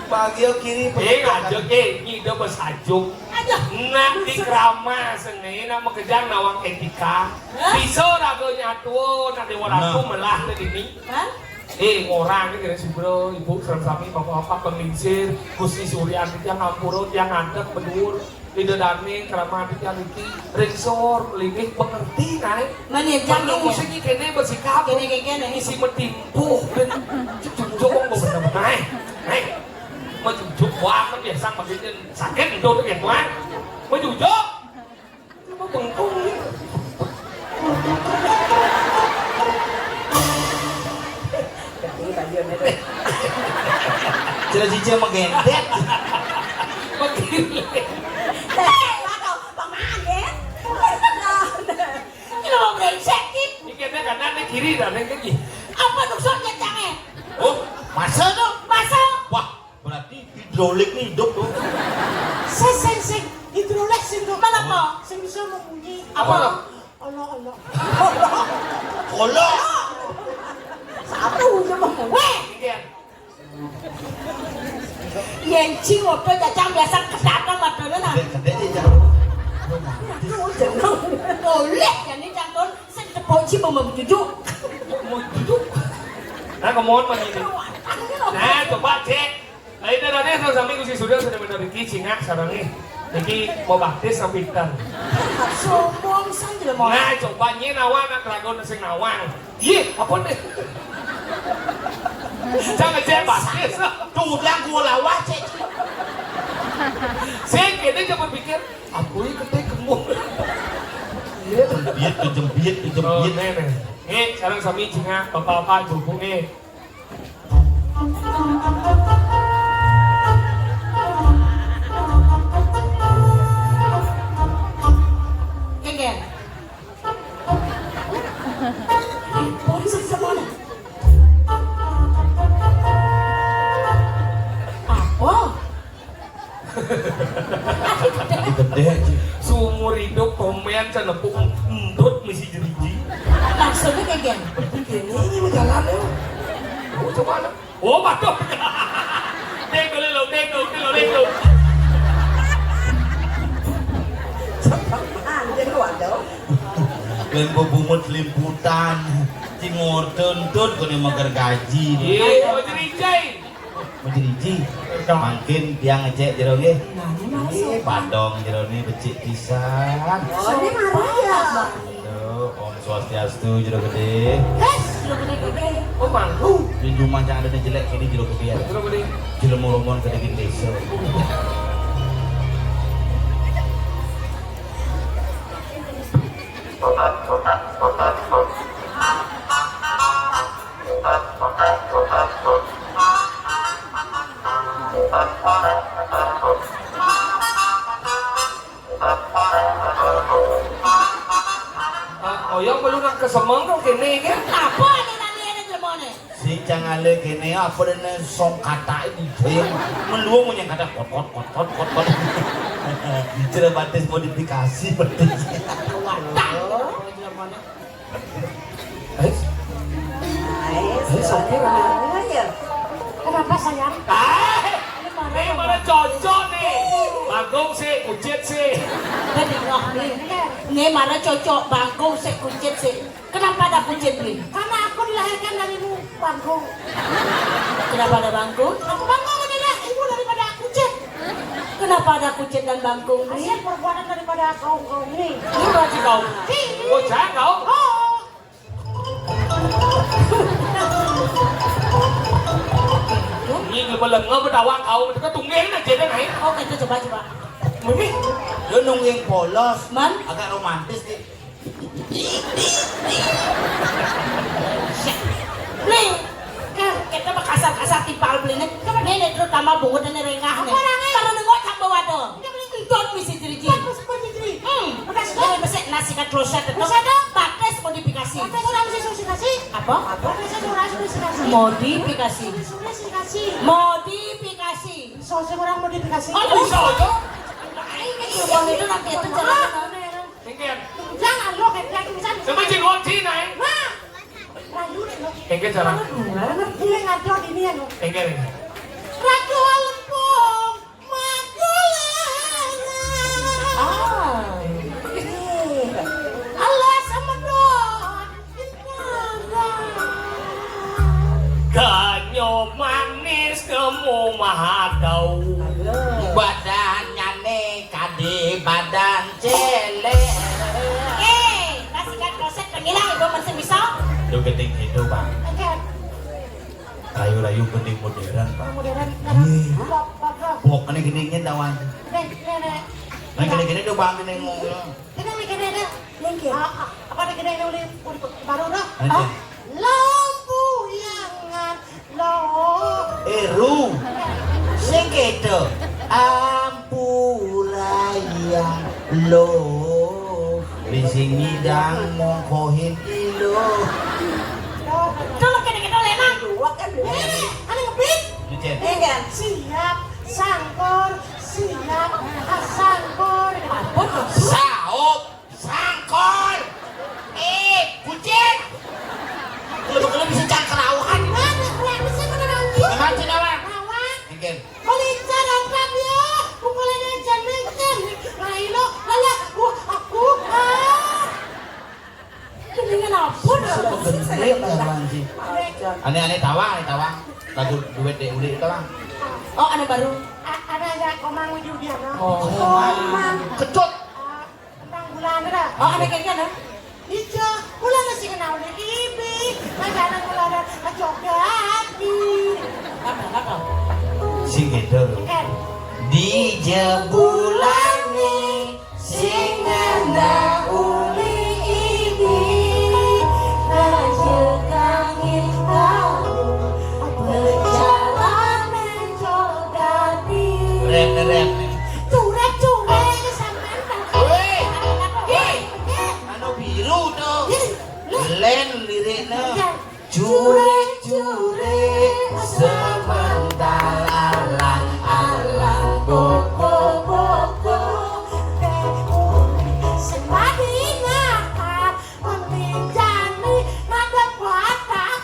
Bagio kiri, eh, penyakit. Aja, eh, nyido besajuk. Aduh. Nak di krama seni, nak makejang nawang etika. Hah? Bisa raga nyatua, nak dewa ratu. Nah. Melah ke dini. Hah? Eh, orang ni kena subro, ibu, sareng sami, bapak-bapak, penglingsir, Gusti Surya, tiang ampura, tiang ngadeg, beduur. Ida dane krama ati niki ring sor linggih pengerti kae. Mani jam. Menu kene. Sing kene bersikap. Kene, kene, kene. Isi metimpuh ben jujung bener-bener. Nae. Nae. Mejujuk wae biasa maksudnya sakit itu tuh ya, Tuan. Mejujuk. Apa bengkung ni? Cila cica magendet. Magendet. Eh, aduh, pamanget. Ini mau brengsek, Kit. Ini kena kanan, ini kiri dah, ini kiri. Apa maksudnya, Cang, eh? Oh, masa tu? Masa? Wah, berarti hidrolik ni hidup tu. Sing, sing, sing. Hidrolik sing tu. Mana kau? Sing bisa membunyi. Apa? Allah, Allah. Allah. Satu je mah. Weh. Yen cing opo jajang biasa kedatang matane nah. Gedhe, gedhe, Cang. Aduh, jeneng. Boleh jane cantun sing tepuk ci mau cucu. Mau cucu. Nah, kemon mah ini. Nah, coba cek. Nah, itu tadi sami Gusti Surya sudah bener iki cingak sareng iki. Iki mau baptis sampai pinter. Sombong san jelema. Nah, coba nyen awak nak kelagon sing nawang. Iya, apa nih? Jangan cek baptis. Tuh udah gua lawas cek. Sing kene coba pikir, aku ini gede gemuk. Iya. Jembit, jembit, jembit. Oh, nih, nih. Nih, sekarang sami cingak, bapak-bapak, ibu-ibu nih. Kengken. Polisi semuanya. Apa? Gedhe, Ci. Seumur hidup tomen cenepuk endut mesti jeriji. Maksudnya kayak gini? Ini, ini jalan ya. Oh, coba ada. Oh, waduh. Dek dulu lo, dek dulu, dek dulu, dek dulu. Anjir, waduh. Lembu bungut limputan. Ci ngorten tut kone meger gaji. Iya, oh, jeriji. Driji. Mangkin tiang ngecek jero nggih. Nah, ini masuk. Padong jerone becik pisan. Oh, ini marah ya? Halo, Om Swastiastu, jero gede. Yes, jero gede-gede. Oh, mangku. Di rumah jangan ada jelek ini jero gede ya. Jero gede. Jelema rombongan gede desa. Ah, oyong belum nang kesemeng dong kene kan? Apa nih tadi ada jelemone? Sing cangale kene apa dene song kata ini jeng meluang punya kata kot kot kot kot kot kot. Celebatis modifikasi berarti. Wadah. Eh? Eh, sopo, Ran? Iya. Kenapa, sayang? Ah, ini mana cocok nih. Bagong sih, kucit sih. Jadi, wah, nih. Ini mana cocok, bagong sih, kucit sih. Kenapa ada kucit, Bli? Karena aku dilahirkan dari mu-, bangkung. Kenapa ada bangkung? Aku bangkung adalah ibu daripada kucit. Kenapa ada kucit dan bangkung, Bli? Hasil perbuatan daripada kaum-kaum ini. Ini berarti kau. Iya. Bocah kau. Oh. Ini ngebeleng ngebetawa kau, itu kan tungguin aja deh, naik. Oh, gitu, coba, coba. Mimi, lu nungguin polos, Man? Agak romantis nih. Nih, kan kita mah kasar-kasar timpal belinya. Kan ini terutama bungut dan rengah nih. Apa orangnya? Kalau nengok tambah waduh. Entot misi driji. Bagus, bagus, driji. Hmm. Udah sudah. Ini mesti nasi kan kloset itu. Bisa dong. Batas modifikasi. Batas orang mesti sosifikasi. Apa? Apa? Batas orang modifikasi. Modifikasi. Modifikasi. Modifikasi. Sosial orang modifikasi. Oh, bisa aja. Ini itu nanti itu jalan. Mungkin. Jangan lo kayak kayak bisa. Sama cek uang Cina ya. Wah. Rayu deh lo. Mungkin jalan. Mana dulu? Mana dia ngaco di ini ya lo. Mungkin. Racu lempung. Makulana. Ah. Allah semedot. Ganyo manis nemu mahadau. Badannyane kade badan celek. Eh, kasihkan kloset pengilang itu masih bisa. Itu keting itu, Bang. Oke. Rayu-rayu gending modern, Pak. Modern, iya. Pop, pop, pop. Pop, ini gendingnya tawan. Deh, deh, deh. Nah, gini-gini tuh, Bang, gending ngomong. Ini nih, gini, deh. Yang kiri. Ah, ah, apa nih, gini, ini uli, uli baru, dah? Ada. Ah, lampu yang ngan-, lo. Eh, Ru. Sing gitu. Ampura yang lo. Bisi ngidang mongkohin ilo. Tuh, kene-kene lenang. Dua kan dua. Ini, ada ngebit. Ngecen. Iya. Siap, sangkor, siap, ah, sangkor. Apa tuh? Saop, sangkor. Eh, kucing. Kalau kalau bisa cangkrauhan. Mana? Mana sih mana lagi? Emang sih, Nawang? Nawang. Ngecen. Melincah dapat ya, pukulannya jangan kenceng. Nah, ilo, alah, wah, aku, ah. Ini kenapa dah? Sebenernya ya, Bang Ji. Aneh-aneh tawang, aneh tawang. Lagu duet Dek Uli itu lah. Oh, ada baru. A-, ada ya, Komang Widi Udiana. Oh. Komang. Kecut. Ah, tentang bulan ada. Oh, ada kayak gimana? Ijo, bulan masih kenal oleh ibi. Masih ada bulan ada joget. Apa, apa? Sing gitu. Kan. Di jebulane sing ngena uli ibi. Raja kangin kau berjalan menjogati. Rap, rap. Curek, curek, sampean tak. Weh. Apa? Hei. Anu biru tuh. Len liriknya. Curek-curek sebentar alang-alang boko-boko. Semadi ngakak, pemincani ngadep watak.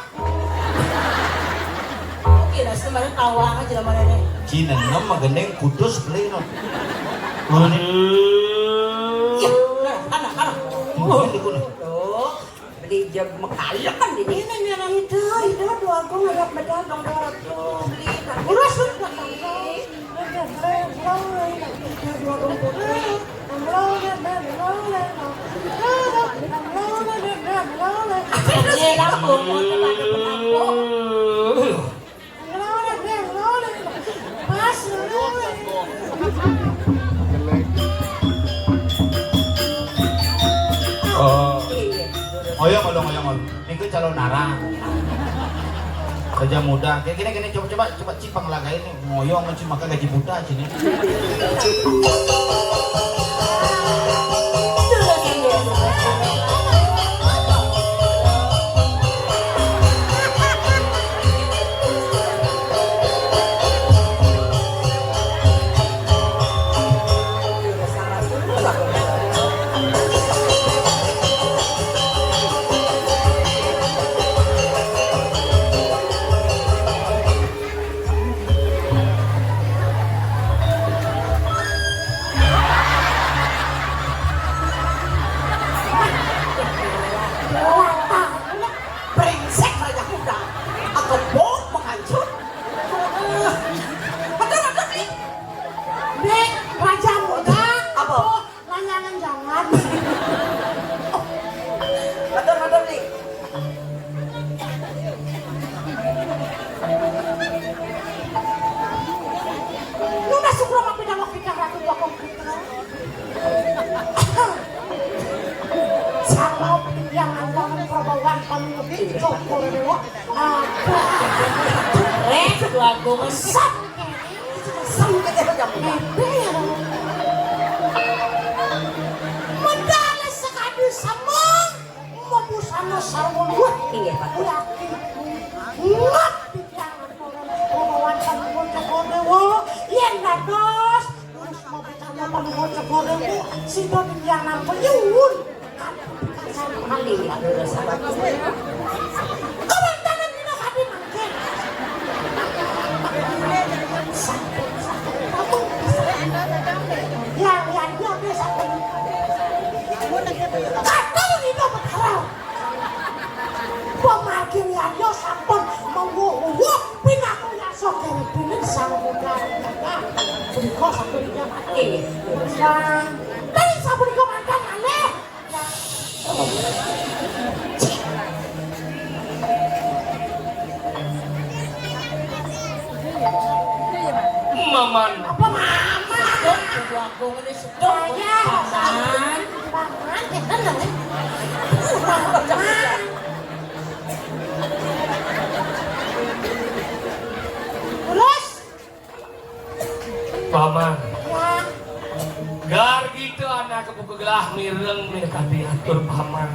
Oke, dah, sebenarnya tawa aja lah mana nih. Cina nama gendeng kudus beli no. Iya, nah, anak, anak. Tuh. Beli jam mekalekan ini. Ini nih, itu, itu dua aku ngeliat bedah dong, dua aku beli. Urus. Iya, lampu, mau tempat penampu. Oh. Oyong, oyong, oyong, oyong. Niku calon narang. Kerja muda. Kayak gini, gini, coba, coba, coba cipang lagi ini. Ngoyong, cuma maka gaji buta sini. Brengsek raja muda. Aku bok menghancur. Betul, betul nih. Nek, raja muda. Apa? Nanyangan jangan. Betul, betul nih. Lu masuk rumah pindah wakil ratu bakong putra. Sama yang antaran prabawan kami lebih cokor dulu. Apa? Rek, lagu mesat. Sampai dia jam. Bebe ya. Medal sekali sama. Mabusana sarwa luwih. Inggih, Pak. Laki. Ngap pikiran pengawatan bocah kodewa. Yen dados terus mabusana pengawatan kodewa. Sida pikiran peyun. Inggih, Pak. Kawan tangan dina kami mangke. Sampun, sampun, sampun. Ya, ya, ya, ya, sampun. Katon Ida Betara. Pamargi Riyanda sampun mawuh-wuh pinaku yasa dening Sang Hyang Widi. Punika sampun nyamati. Sang, tadi sapunika mantan malih. Maman. Apa mama? Kudu aku ngene sedok. Saya. Paman. Paman, enten lho. Paman. Terus? Paman. Ya. Gar kita anak buka gelah mireng mireng kadi atur paman.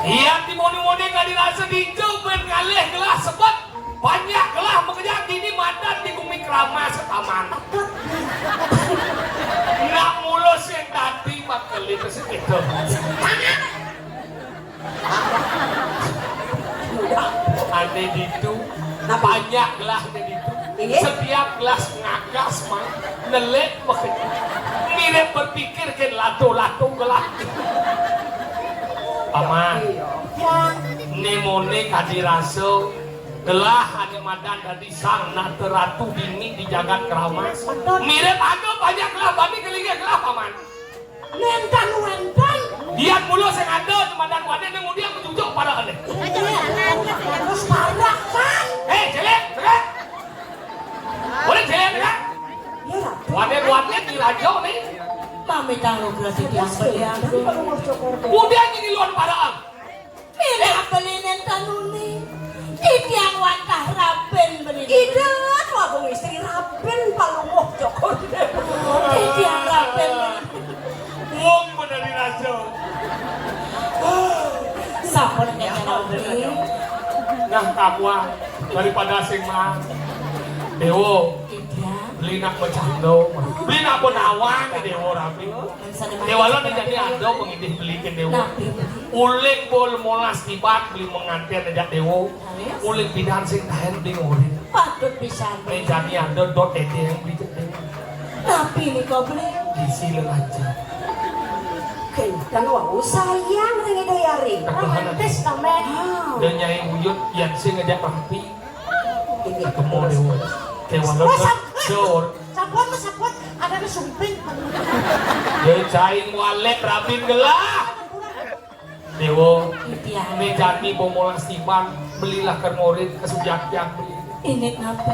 Iya, timoni-moni kadi rasa ditu ben ngalih gelah sebab banyak gelah bekerja kini madan di bumi kerama setaman. Nak mulus yang tadi bakal itu segitu. Ane ditu, banyak gelah ane ditu. Iya. Setiap gelah ngagas mah nelik makanya. Mirip berpikir ke lato-lato gelah. Paman. Ya. Nemone kadi rasa gelah ane madan dadi sang nata ratu dini di jagat Keramas. Betul. Mirip ada banyak gelah bani kelinggih gelah, Paman. Nenten wenten. Dian mula sing ada temandan wadé nang udiang mencucuk parah ane. Terus parah kan? Eh, jelek, jelek. Boleh jelek, jelek. Wadé wadé di raja nih. Mami tahu berarti dia beli aku. Udiang ini luar parah. Pilih beli nenten uni. Titiang wantah raben beli. Ida, wabung istri raben palunguh Joko. Titiang raben. Wong bener di raja. Sampun ngenyang beli. Nah, kamu ah, daripada sing mah. Dewo. Iya. Beli nak bercanda, beli nak pun awang Dewo rapi. Dewa lo nih jadi ada pengidih beli ke Dewo. Uling bol molas tibat beli mengantin aja Dewo. Uling pidan sing tahen beli ngurin. Patut pisan. Mejani ada dot ede yang beli cek Dewo. Tapi ini kau beli. Isi lelaja. Kentang wau sayang ring ida yari. Romantis to, Mbak. Dan Nyai Uyut yang sing ngejak rapi. Itu Ketemu Déwa. Déwa. Wah, sam-, dor. Sapuan, Mas, sapuan. Ada di sumping. Ya, cai mualek rabin gelah. Déwa, iya. Né jani bomolas tiban, belilah ké murid, ké sujatian beli. Ini kenapa?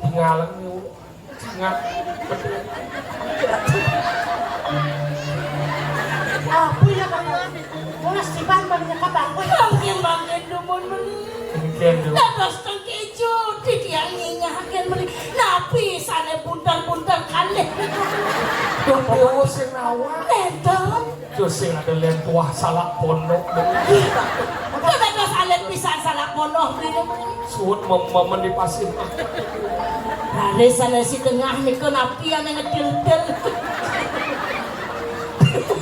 Tinggalan, Déwa. Ingat. Apa ya, Kakak? Bolas tiban, belinya kabar. Mangkin, mangkin, dumun, meni. Mangkin, dumun. Dados tengkejo, titiang nyingahaken meni. Napi sané bunter-bunter kalih? Duh, Déwa sing nawang. Nénten. Duh, sing ada lén tuah salak pondok. Kok dados alit pisan salak pondok, Bli? Suwun mem-, memen di pasir. Raris sané si tengah nika napi ané ngedil-dil?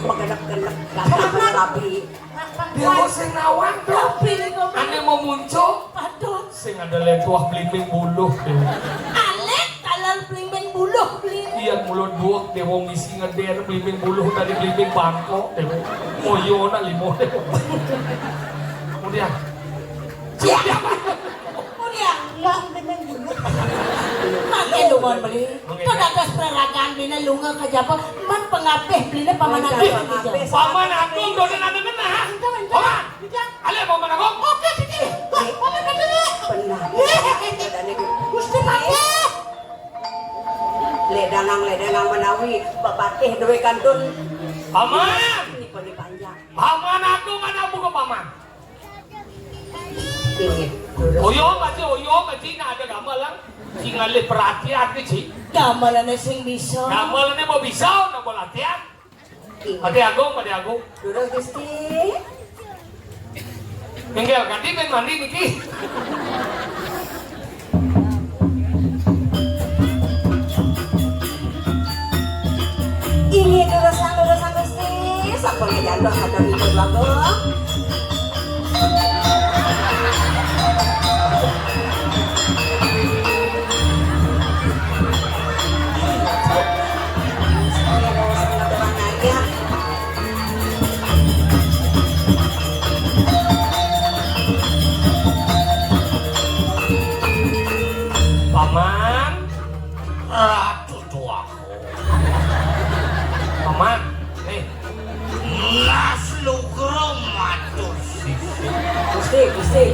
Menggenek-genek, rapi. Déwa sing nawang, Déwa. Napi nika, Bli? Ané memunco. Patut. Sing ada lén tuah blimbing buluh, Déwa. Alit taler blimbing buluh, Bli. Iya, mulo duwek, Déwa, ngisi ngeder blimbing buluh tadi blimbing bangkok, Déwa. Moyo nak limo, Déwa. Kemudian. Iya. Kemudian. Kemudian. Lah, blimbing buluh. Mangke dumun, Bli. Mangke. To dados praragan bliné lunga ka jaba, man pangabih bliné Paman Agung. Paman Agung, donen anu ngenah. Paman. Alé, Paman Agung. Oké, Didi. Paman Agung. Benar. Gusti Patih. Ledangang, ledangang menawi Pak Patih duwe kantun. Paman. Nipun panjang. Paman Agung, ana buka Paman. Inggih. Oyo, Pak Ji, oyo, Pak Ji, nak ada gamelan. Sing ngalih perhatian ke, Ji. Gamelane sing bisa. Gamelane mau bisa, nak mau latihan. Patih Agung, Patih Agung. Durus, Gusti. Inggih, ganti ben mandi niki. Inggih, durus, durus, Gusti. Sampun ngejantos ada ibu bagus. Paman, Ratu Tuaku. Paman, nih. Las Lugro matur sisi. Gusti, Gusti.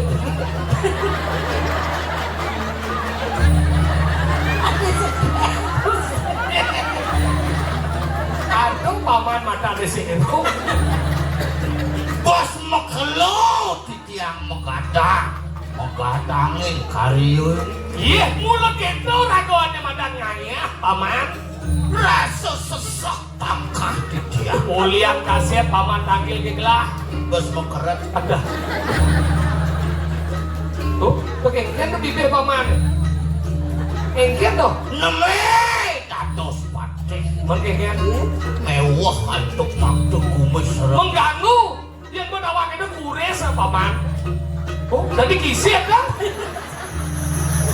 Aduh, Paman mata di sini, Bu. Bos mekelo titiang megatang, megatanging karya. Iya, mula gitu ragane madan ngayah, Paman. Rasa sesek tangkah titiang. Ulian kasep Paman tangkil ke gelah. Bos mekeret. Adah. Tuh, tuh kengken tuh bibir Paman. Kengken tuh. Neme dados patih. Mun kengken. Mewah antuk waktu kumis. Mengganggu. Yen mun awake dhewe kuris, Paman. Oh, dadi kisit, kan?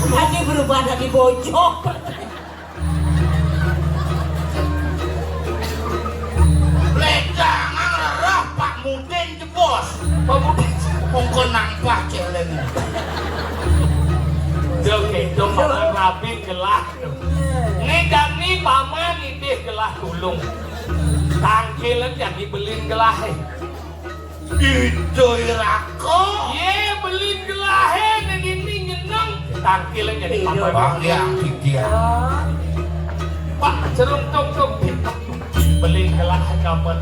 Ati berubah dadi bojok. Ledangang rerah Pak Mudin jebos. Pak Mudin. Mongko nampah celeng. Yo, kedo Paman Rabin gelah. Ngedani Paman nitih gelah tulung. Tangkilan jadi belin gelahe. Iduh irako. Ye, belin gelahe, ning ini nyeneng. Tangkil yang jadi Iduh. Paman. Bang, ya, Pak, cerung tung tung. Belin gelahe kapan?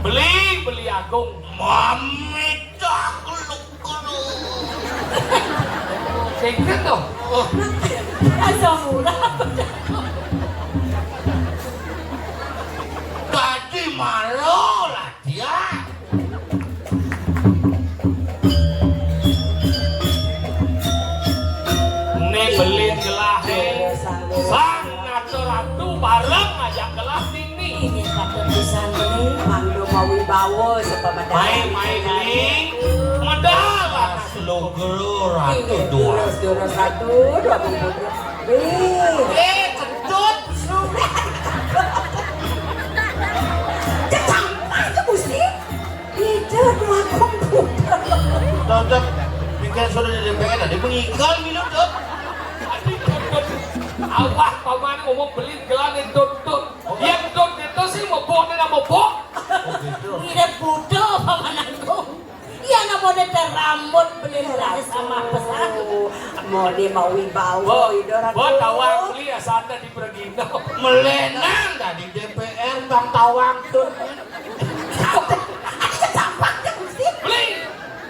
Beli, beli agung. Mami tak luk luk. Singkat tuh. Oh. Asam urat. Tadi malu lah. Ya. Né belin gelahe. Sang Ratu-ratu bareng ngajak gelah nini. Inggih, patut pisan, Bli. Mangda mawibawa sepemedalan. Main-main, Bli. Medal atas logro Ratu. Inggih, dua. Durus, durus, Ratu, dua puluh. Bli. Eh, kentut. Cecang, Gusti. Ida dua komputer. Tetep pikir sudah di D P R, ada pengikan minum. Ah, paman ngomong beli gelah ning Dut-Dut. Yén Dut itu sih mebok ning mebok. Oh, gitu. Ngirit butuh paman aku. Iya, namanya teh rambut beli gelah sama pesan. Mau dia mau wibawa, Bu, idora Bu, tuh. Tawang beli ya sana di Pergino. Melenang dari D P R Bang Tawang tuh. Ada, ada kecampak tuh, Gusti. Beli.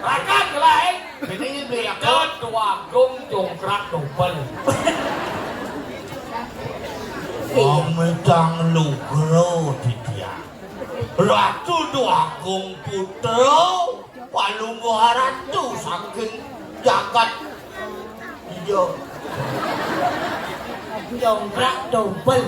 Rakan gelah, eh. Ini beli aku. Dut Agung jongkrak dobel. Amitang lugra titiang. Ratu Dwagung Putra, Palungguh Ratu saking jagat. Iya. Jongkrak dobel.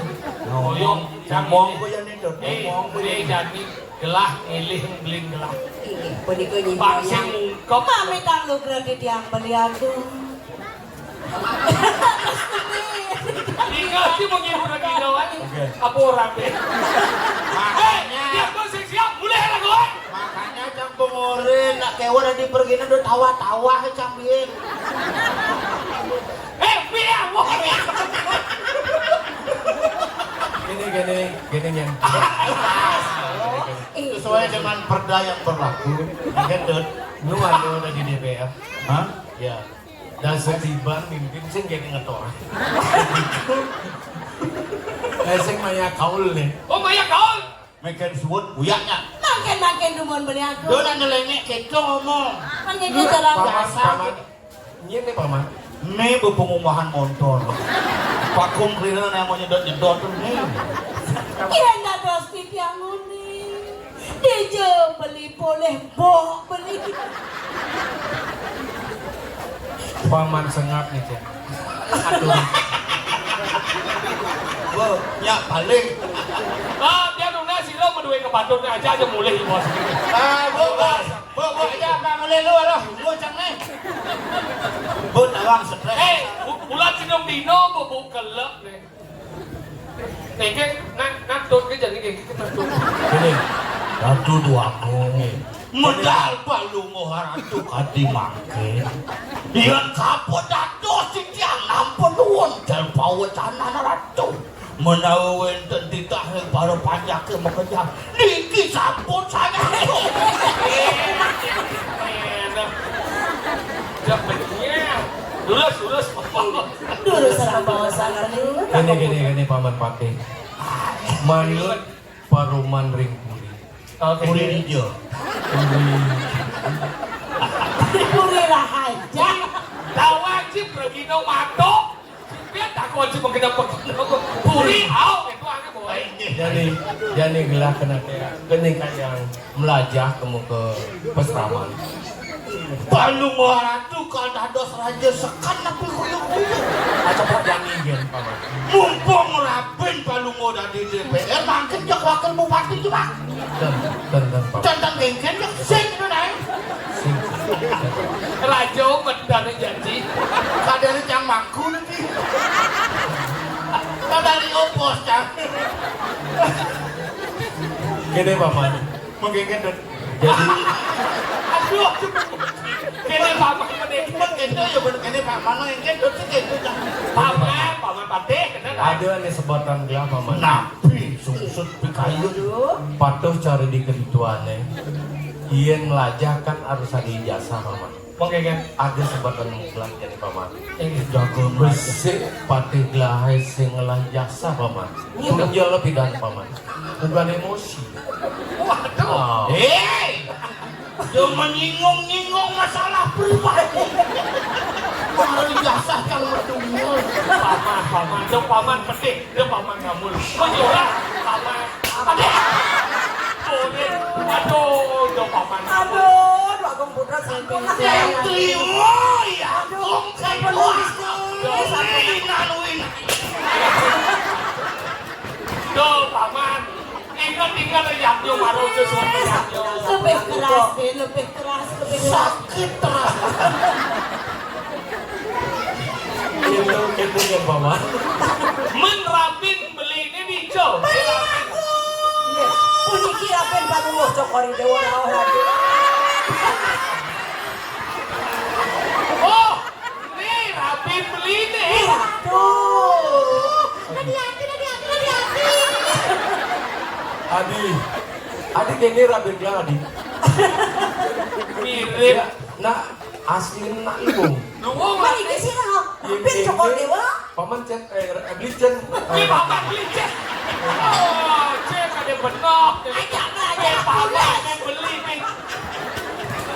Ngomong, ngomong kaya ni, Dut. Eh, ngomong kaya ni. Jadi gelah ngilih beli gelah. Inggih, punika nyimpang. Bang sing ngungkep. Pamit kang lugra titiang beli aku. Tinggal sih menghibur lagi lawan. Oke. Apa orang deh? Makanya. Eh, dia pun sing siap, mulai lah, kawan. Makanya cang pengorin, nak kewan di pergi udah tawa-tawa, cang biin. Eh, biar, wah. Gini, gini, gini, Nyan. Sesuai dengan perda yang berlaku, kan, Dut? Lu anu udah di D P R. Hah? Ya. Dan setiban mimpin sing jadi ngetor. Eh, sing maya kaul nih. Oh, maya kaul. Meken suwun uyaknya. Mangken-mangken dumun beli aku. Dolan nyelengi kita ngomong. Kan gitu cara. Paman, biasa. Paman. Nyene, Paman. Ini bepengumuman motor. Pakung kelina yang mau nyedot-nyedot tuh nih. Iya, ndak dos titiang nguni. Dija beli poleh bok beli. Paman sengap nih, Cek. Aduh. Bu, ya paling. Ah, dia nuna sira meduwe kepatutnya aja aja mulih di bos. Ah, bu, bu, bu, bu, ya nggak ngelilu, aduh, bu, cang nih. Bu, tawang stres. Eh, bu-, bulan sidung dino, bu, bu, kelep nih. Niki, nak, nak, tut ke jadi niki, kita tut. Ini, Ratu Dwagung. Medal Palungguh Ratu kadi mangke. Yen kapun dados titiang nampun nuwun dal pawecanan Ratu. Menawi wenten titah ing para panjake makejang, niki sampun sanget. Lurus, lurus. Durus sareng bawasan. Gini, gini, gini, Paman Patih. Manut paruman ring puri. Oke. Puri Dija. Puri. Puri Rahaja. Lawan si Pragino Mato. Biar tak kunci menggenap-genap. Puri, au, itu anak boy. Jadi, jadi gelah kena kayak, kena kayak melajah kamu ke pesraman. Palungguh Ratu kal dados raja sekan tapi kuyuk-kuyuk. Aja kok jani gen, Paman. Mumpung Rabin Palungguh dadi D P R, mangkin jak wakil bupati coba. Dan, dan, dan, Paman. Tentang genggen, ya, sing, itu, naik. Sing, sing, sing. Raja medane janji. Kadane cang mangku nanti. Kadane opos, cang. Gini, Paman. Menggenggen, dan jadi. Aduh. Kene paman kene. Kene ya bener kene paman, kene terus kene. Paman, paman patih, kene. Ada nih sebutan gelah, Paman. Nabi sungsut pikayun. Patuh cara di kedituane. Yen ngelajah kan harus ada ijazah, Paman. Oke, kan? Ada sebutan gelah jadi, Paman. Jago besik patih gelahai sing ngelah jasa, Paman. Iya. Tanggung jawab pidan, Paman. Bukan emosi. Waduh. Oh. Hei! Dia menyinggung-nyinggung masalah pribadi. Mari jasa kang medungul. Paman, paman, dong paman pedih, dong paman ngamul. Kok ora? Paman. Aduh. Boleh. Aduh, dong paman ngamul. Aduh, Dwagung Putra sampun. Terima ya. Aduh, sampun. Wina, wina. Dong paman. Ingat, ingat, yang yo baru aja suami yang yo. Lebih keras, deh, lebih keras, lebih keras. Sakit terus. Itu, itu ya, Paman. Men Rabin beli ini dico. Puniki Rabin Palungguh Cokor I Dewa Rauh Rabin. Oh, ini Rabin beli ini. Iya, tuh. Adi. Adi kéné rabé gelang, Adi. Mirip. Ya, nak asli nak luwung. Luwung. Mari ke sini, ha. Hampir cokot dewa. Paman cén, eh, beli cén. Ini paman beli cén. Oh, cén ada benar. Ajak belajar. Eh, paman yang beli nih.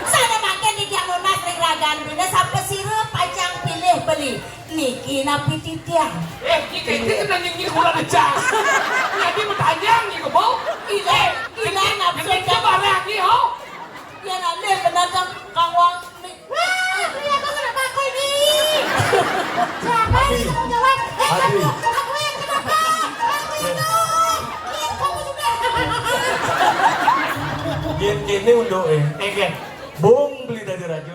Saya makan di Tiang Lunas ring ragan dina sampai sira pacang pilih beli. Niki napi titiang? Eh, iki kene kena nyanyi kula dicas. Jadi bertanya iki kebo. Iya, iya, nafsu. Kene barang iki ho. Ya nanti penonton kawang ni. Wah, ini aku kenapa aku ini? Siapa yang mau jawab? Eh, aku, aku yang kenapa? Aku itu. Iya, kamu juga. Biar kene unduk eh. Enggak. Bung beli dari raja.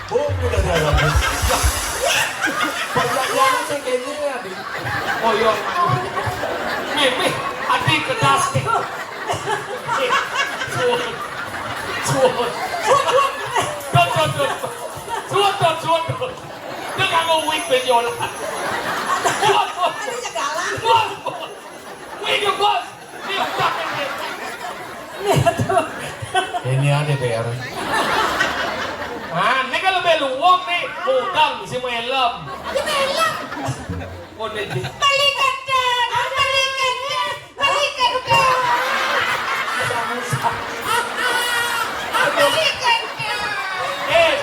Bung beli dari raja. Pertanyaannya sing kene ya, Di. Oh iya. Mimih, ati kedas. Suwun. Suwun. Dot, dot, dot. Suwun, dot, suwun, dot. Dia kanggo wig biola. Suwun, suwun. Suwun, suwun. Wig, Bos. Ini ada P R. Ah, ini kan lebih luwung nih, ngutang si melem. Ini melem. Oh, ini di- Beli gedon, beli gedon, beli gedon. Beli gedon. Eh,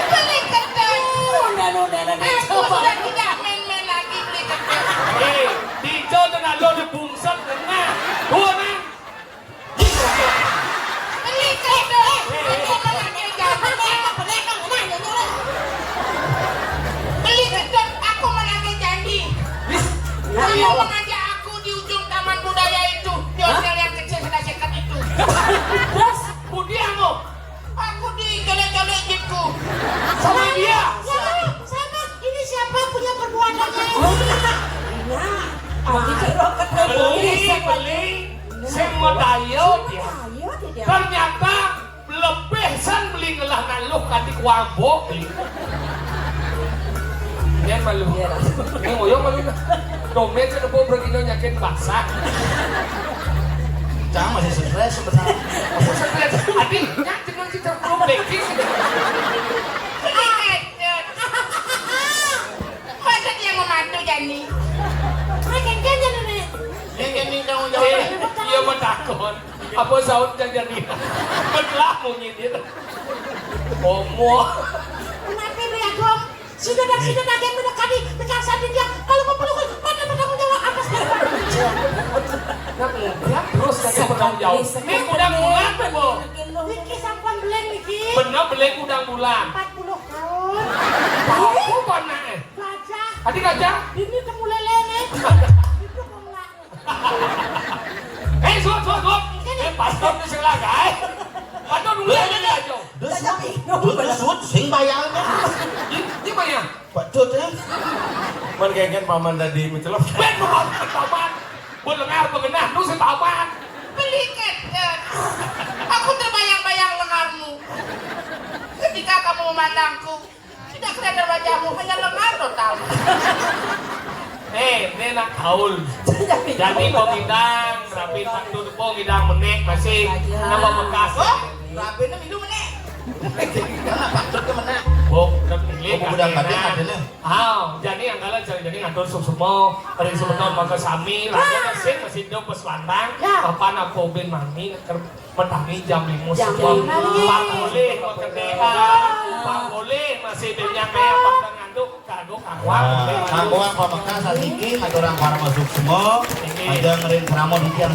Beli gedon. Udah, udah, udah, udah. Aku sudah tidak main-main lagi beli gedon. Eh, Dijo tenan lo dibungset ngena. Dua nang. Beli gedon. Aku menagih janji. Beli gedon. Aku menagih janji. Kamu mengajak aku di ujung Taman Budaya itu, di hotel yang kecil sebelah seket itu. Terus, budi anu. Aku dicolek-colek jipku. Sama dia. Sama, sama. Ini siapa punya perbuatannya ini? Nah, aku cerok ke beli, beli. Sing mau tayo dia. Ayo, dia. Ternyata lebih san beli ngelah naluh kanti kuabok beli. Dia malu. Iya, lah. Ini ngoyo malu. Dompet ke depan berkino nyakin basah. Cang masih stres sebenarnya. Aku stres. Adi, nyak jeneng kita belum beking. Masa dia mau mantu, Jani? Makin kan, Jani, nih? Dia Jani tanggung jawab. Eh, iya, mau takon. Apa saut Jani? Belah munyi dia. Omo. Kenapa, Bri Agung? Sudah dah, sudah dah, dia mendekati, dekat samping dia. Kalau mau peluk, mana bertanggung jawab atas dia? Nah, dia terus saja bertanggung jawab. Ini udah bulan, Bu. Niki sampun beleng niki. Bener, beleng udah bulan. Empat puluh tahun. Tahu, Bu, mana, eh? Gajah. Tadi gajah? Ini temu lele nih. Itu pemula. Eh, suwun, suwun, suwun. Eh, pastor di sebelah, guys. Pastor dulu ya, aja. Dut, dut, dut, sing bayar. Ini, ini bayar. Pak Dut, eh. Man kengken paman tadi mencelok. Ben, paman, paman. Buat lengar, pengenah, lu si paman. Beli keten. Aku terbayang-bayang lengarmu. Ketika kamu memandangku, tidak kelihatan wajahmu, hanya lengan total. Eh, ini nak gaul. Jadi, mau ngidang, rapi satu tepung, ngidang menek, masih nama bekas. Oh, rapi ini minum menek. Kenapa patut ke menek? Oh, kan pilih. Oh, budak tadi ada nih. Ah, jadi yang kalian cari jadi ngatur suksma, ring semeton mangga sami, raja masih, masih hidup, pas lantang, ya. Apa nak pobin mami, Petani jam lima subuh. Jam lima. Pak boleh pekerjaan. Pak boleh masih banyak ya, pada nganduk, kagok, kawang. Nah, kawang pamekas saniki ngaturang parama suksma. Aja ngerin krama di tiang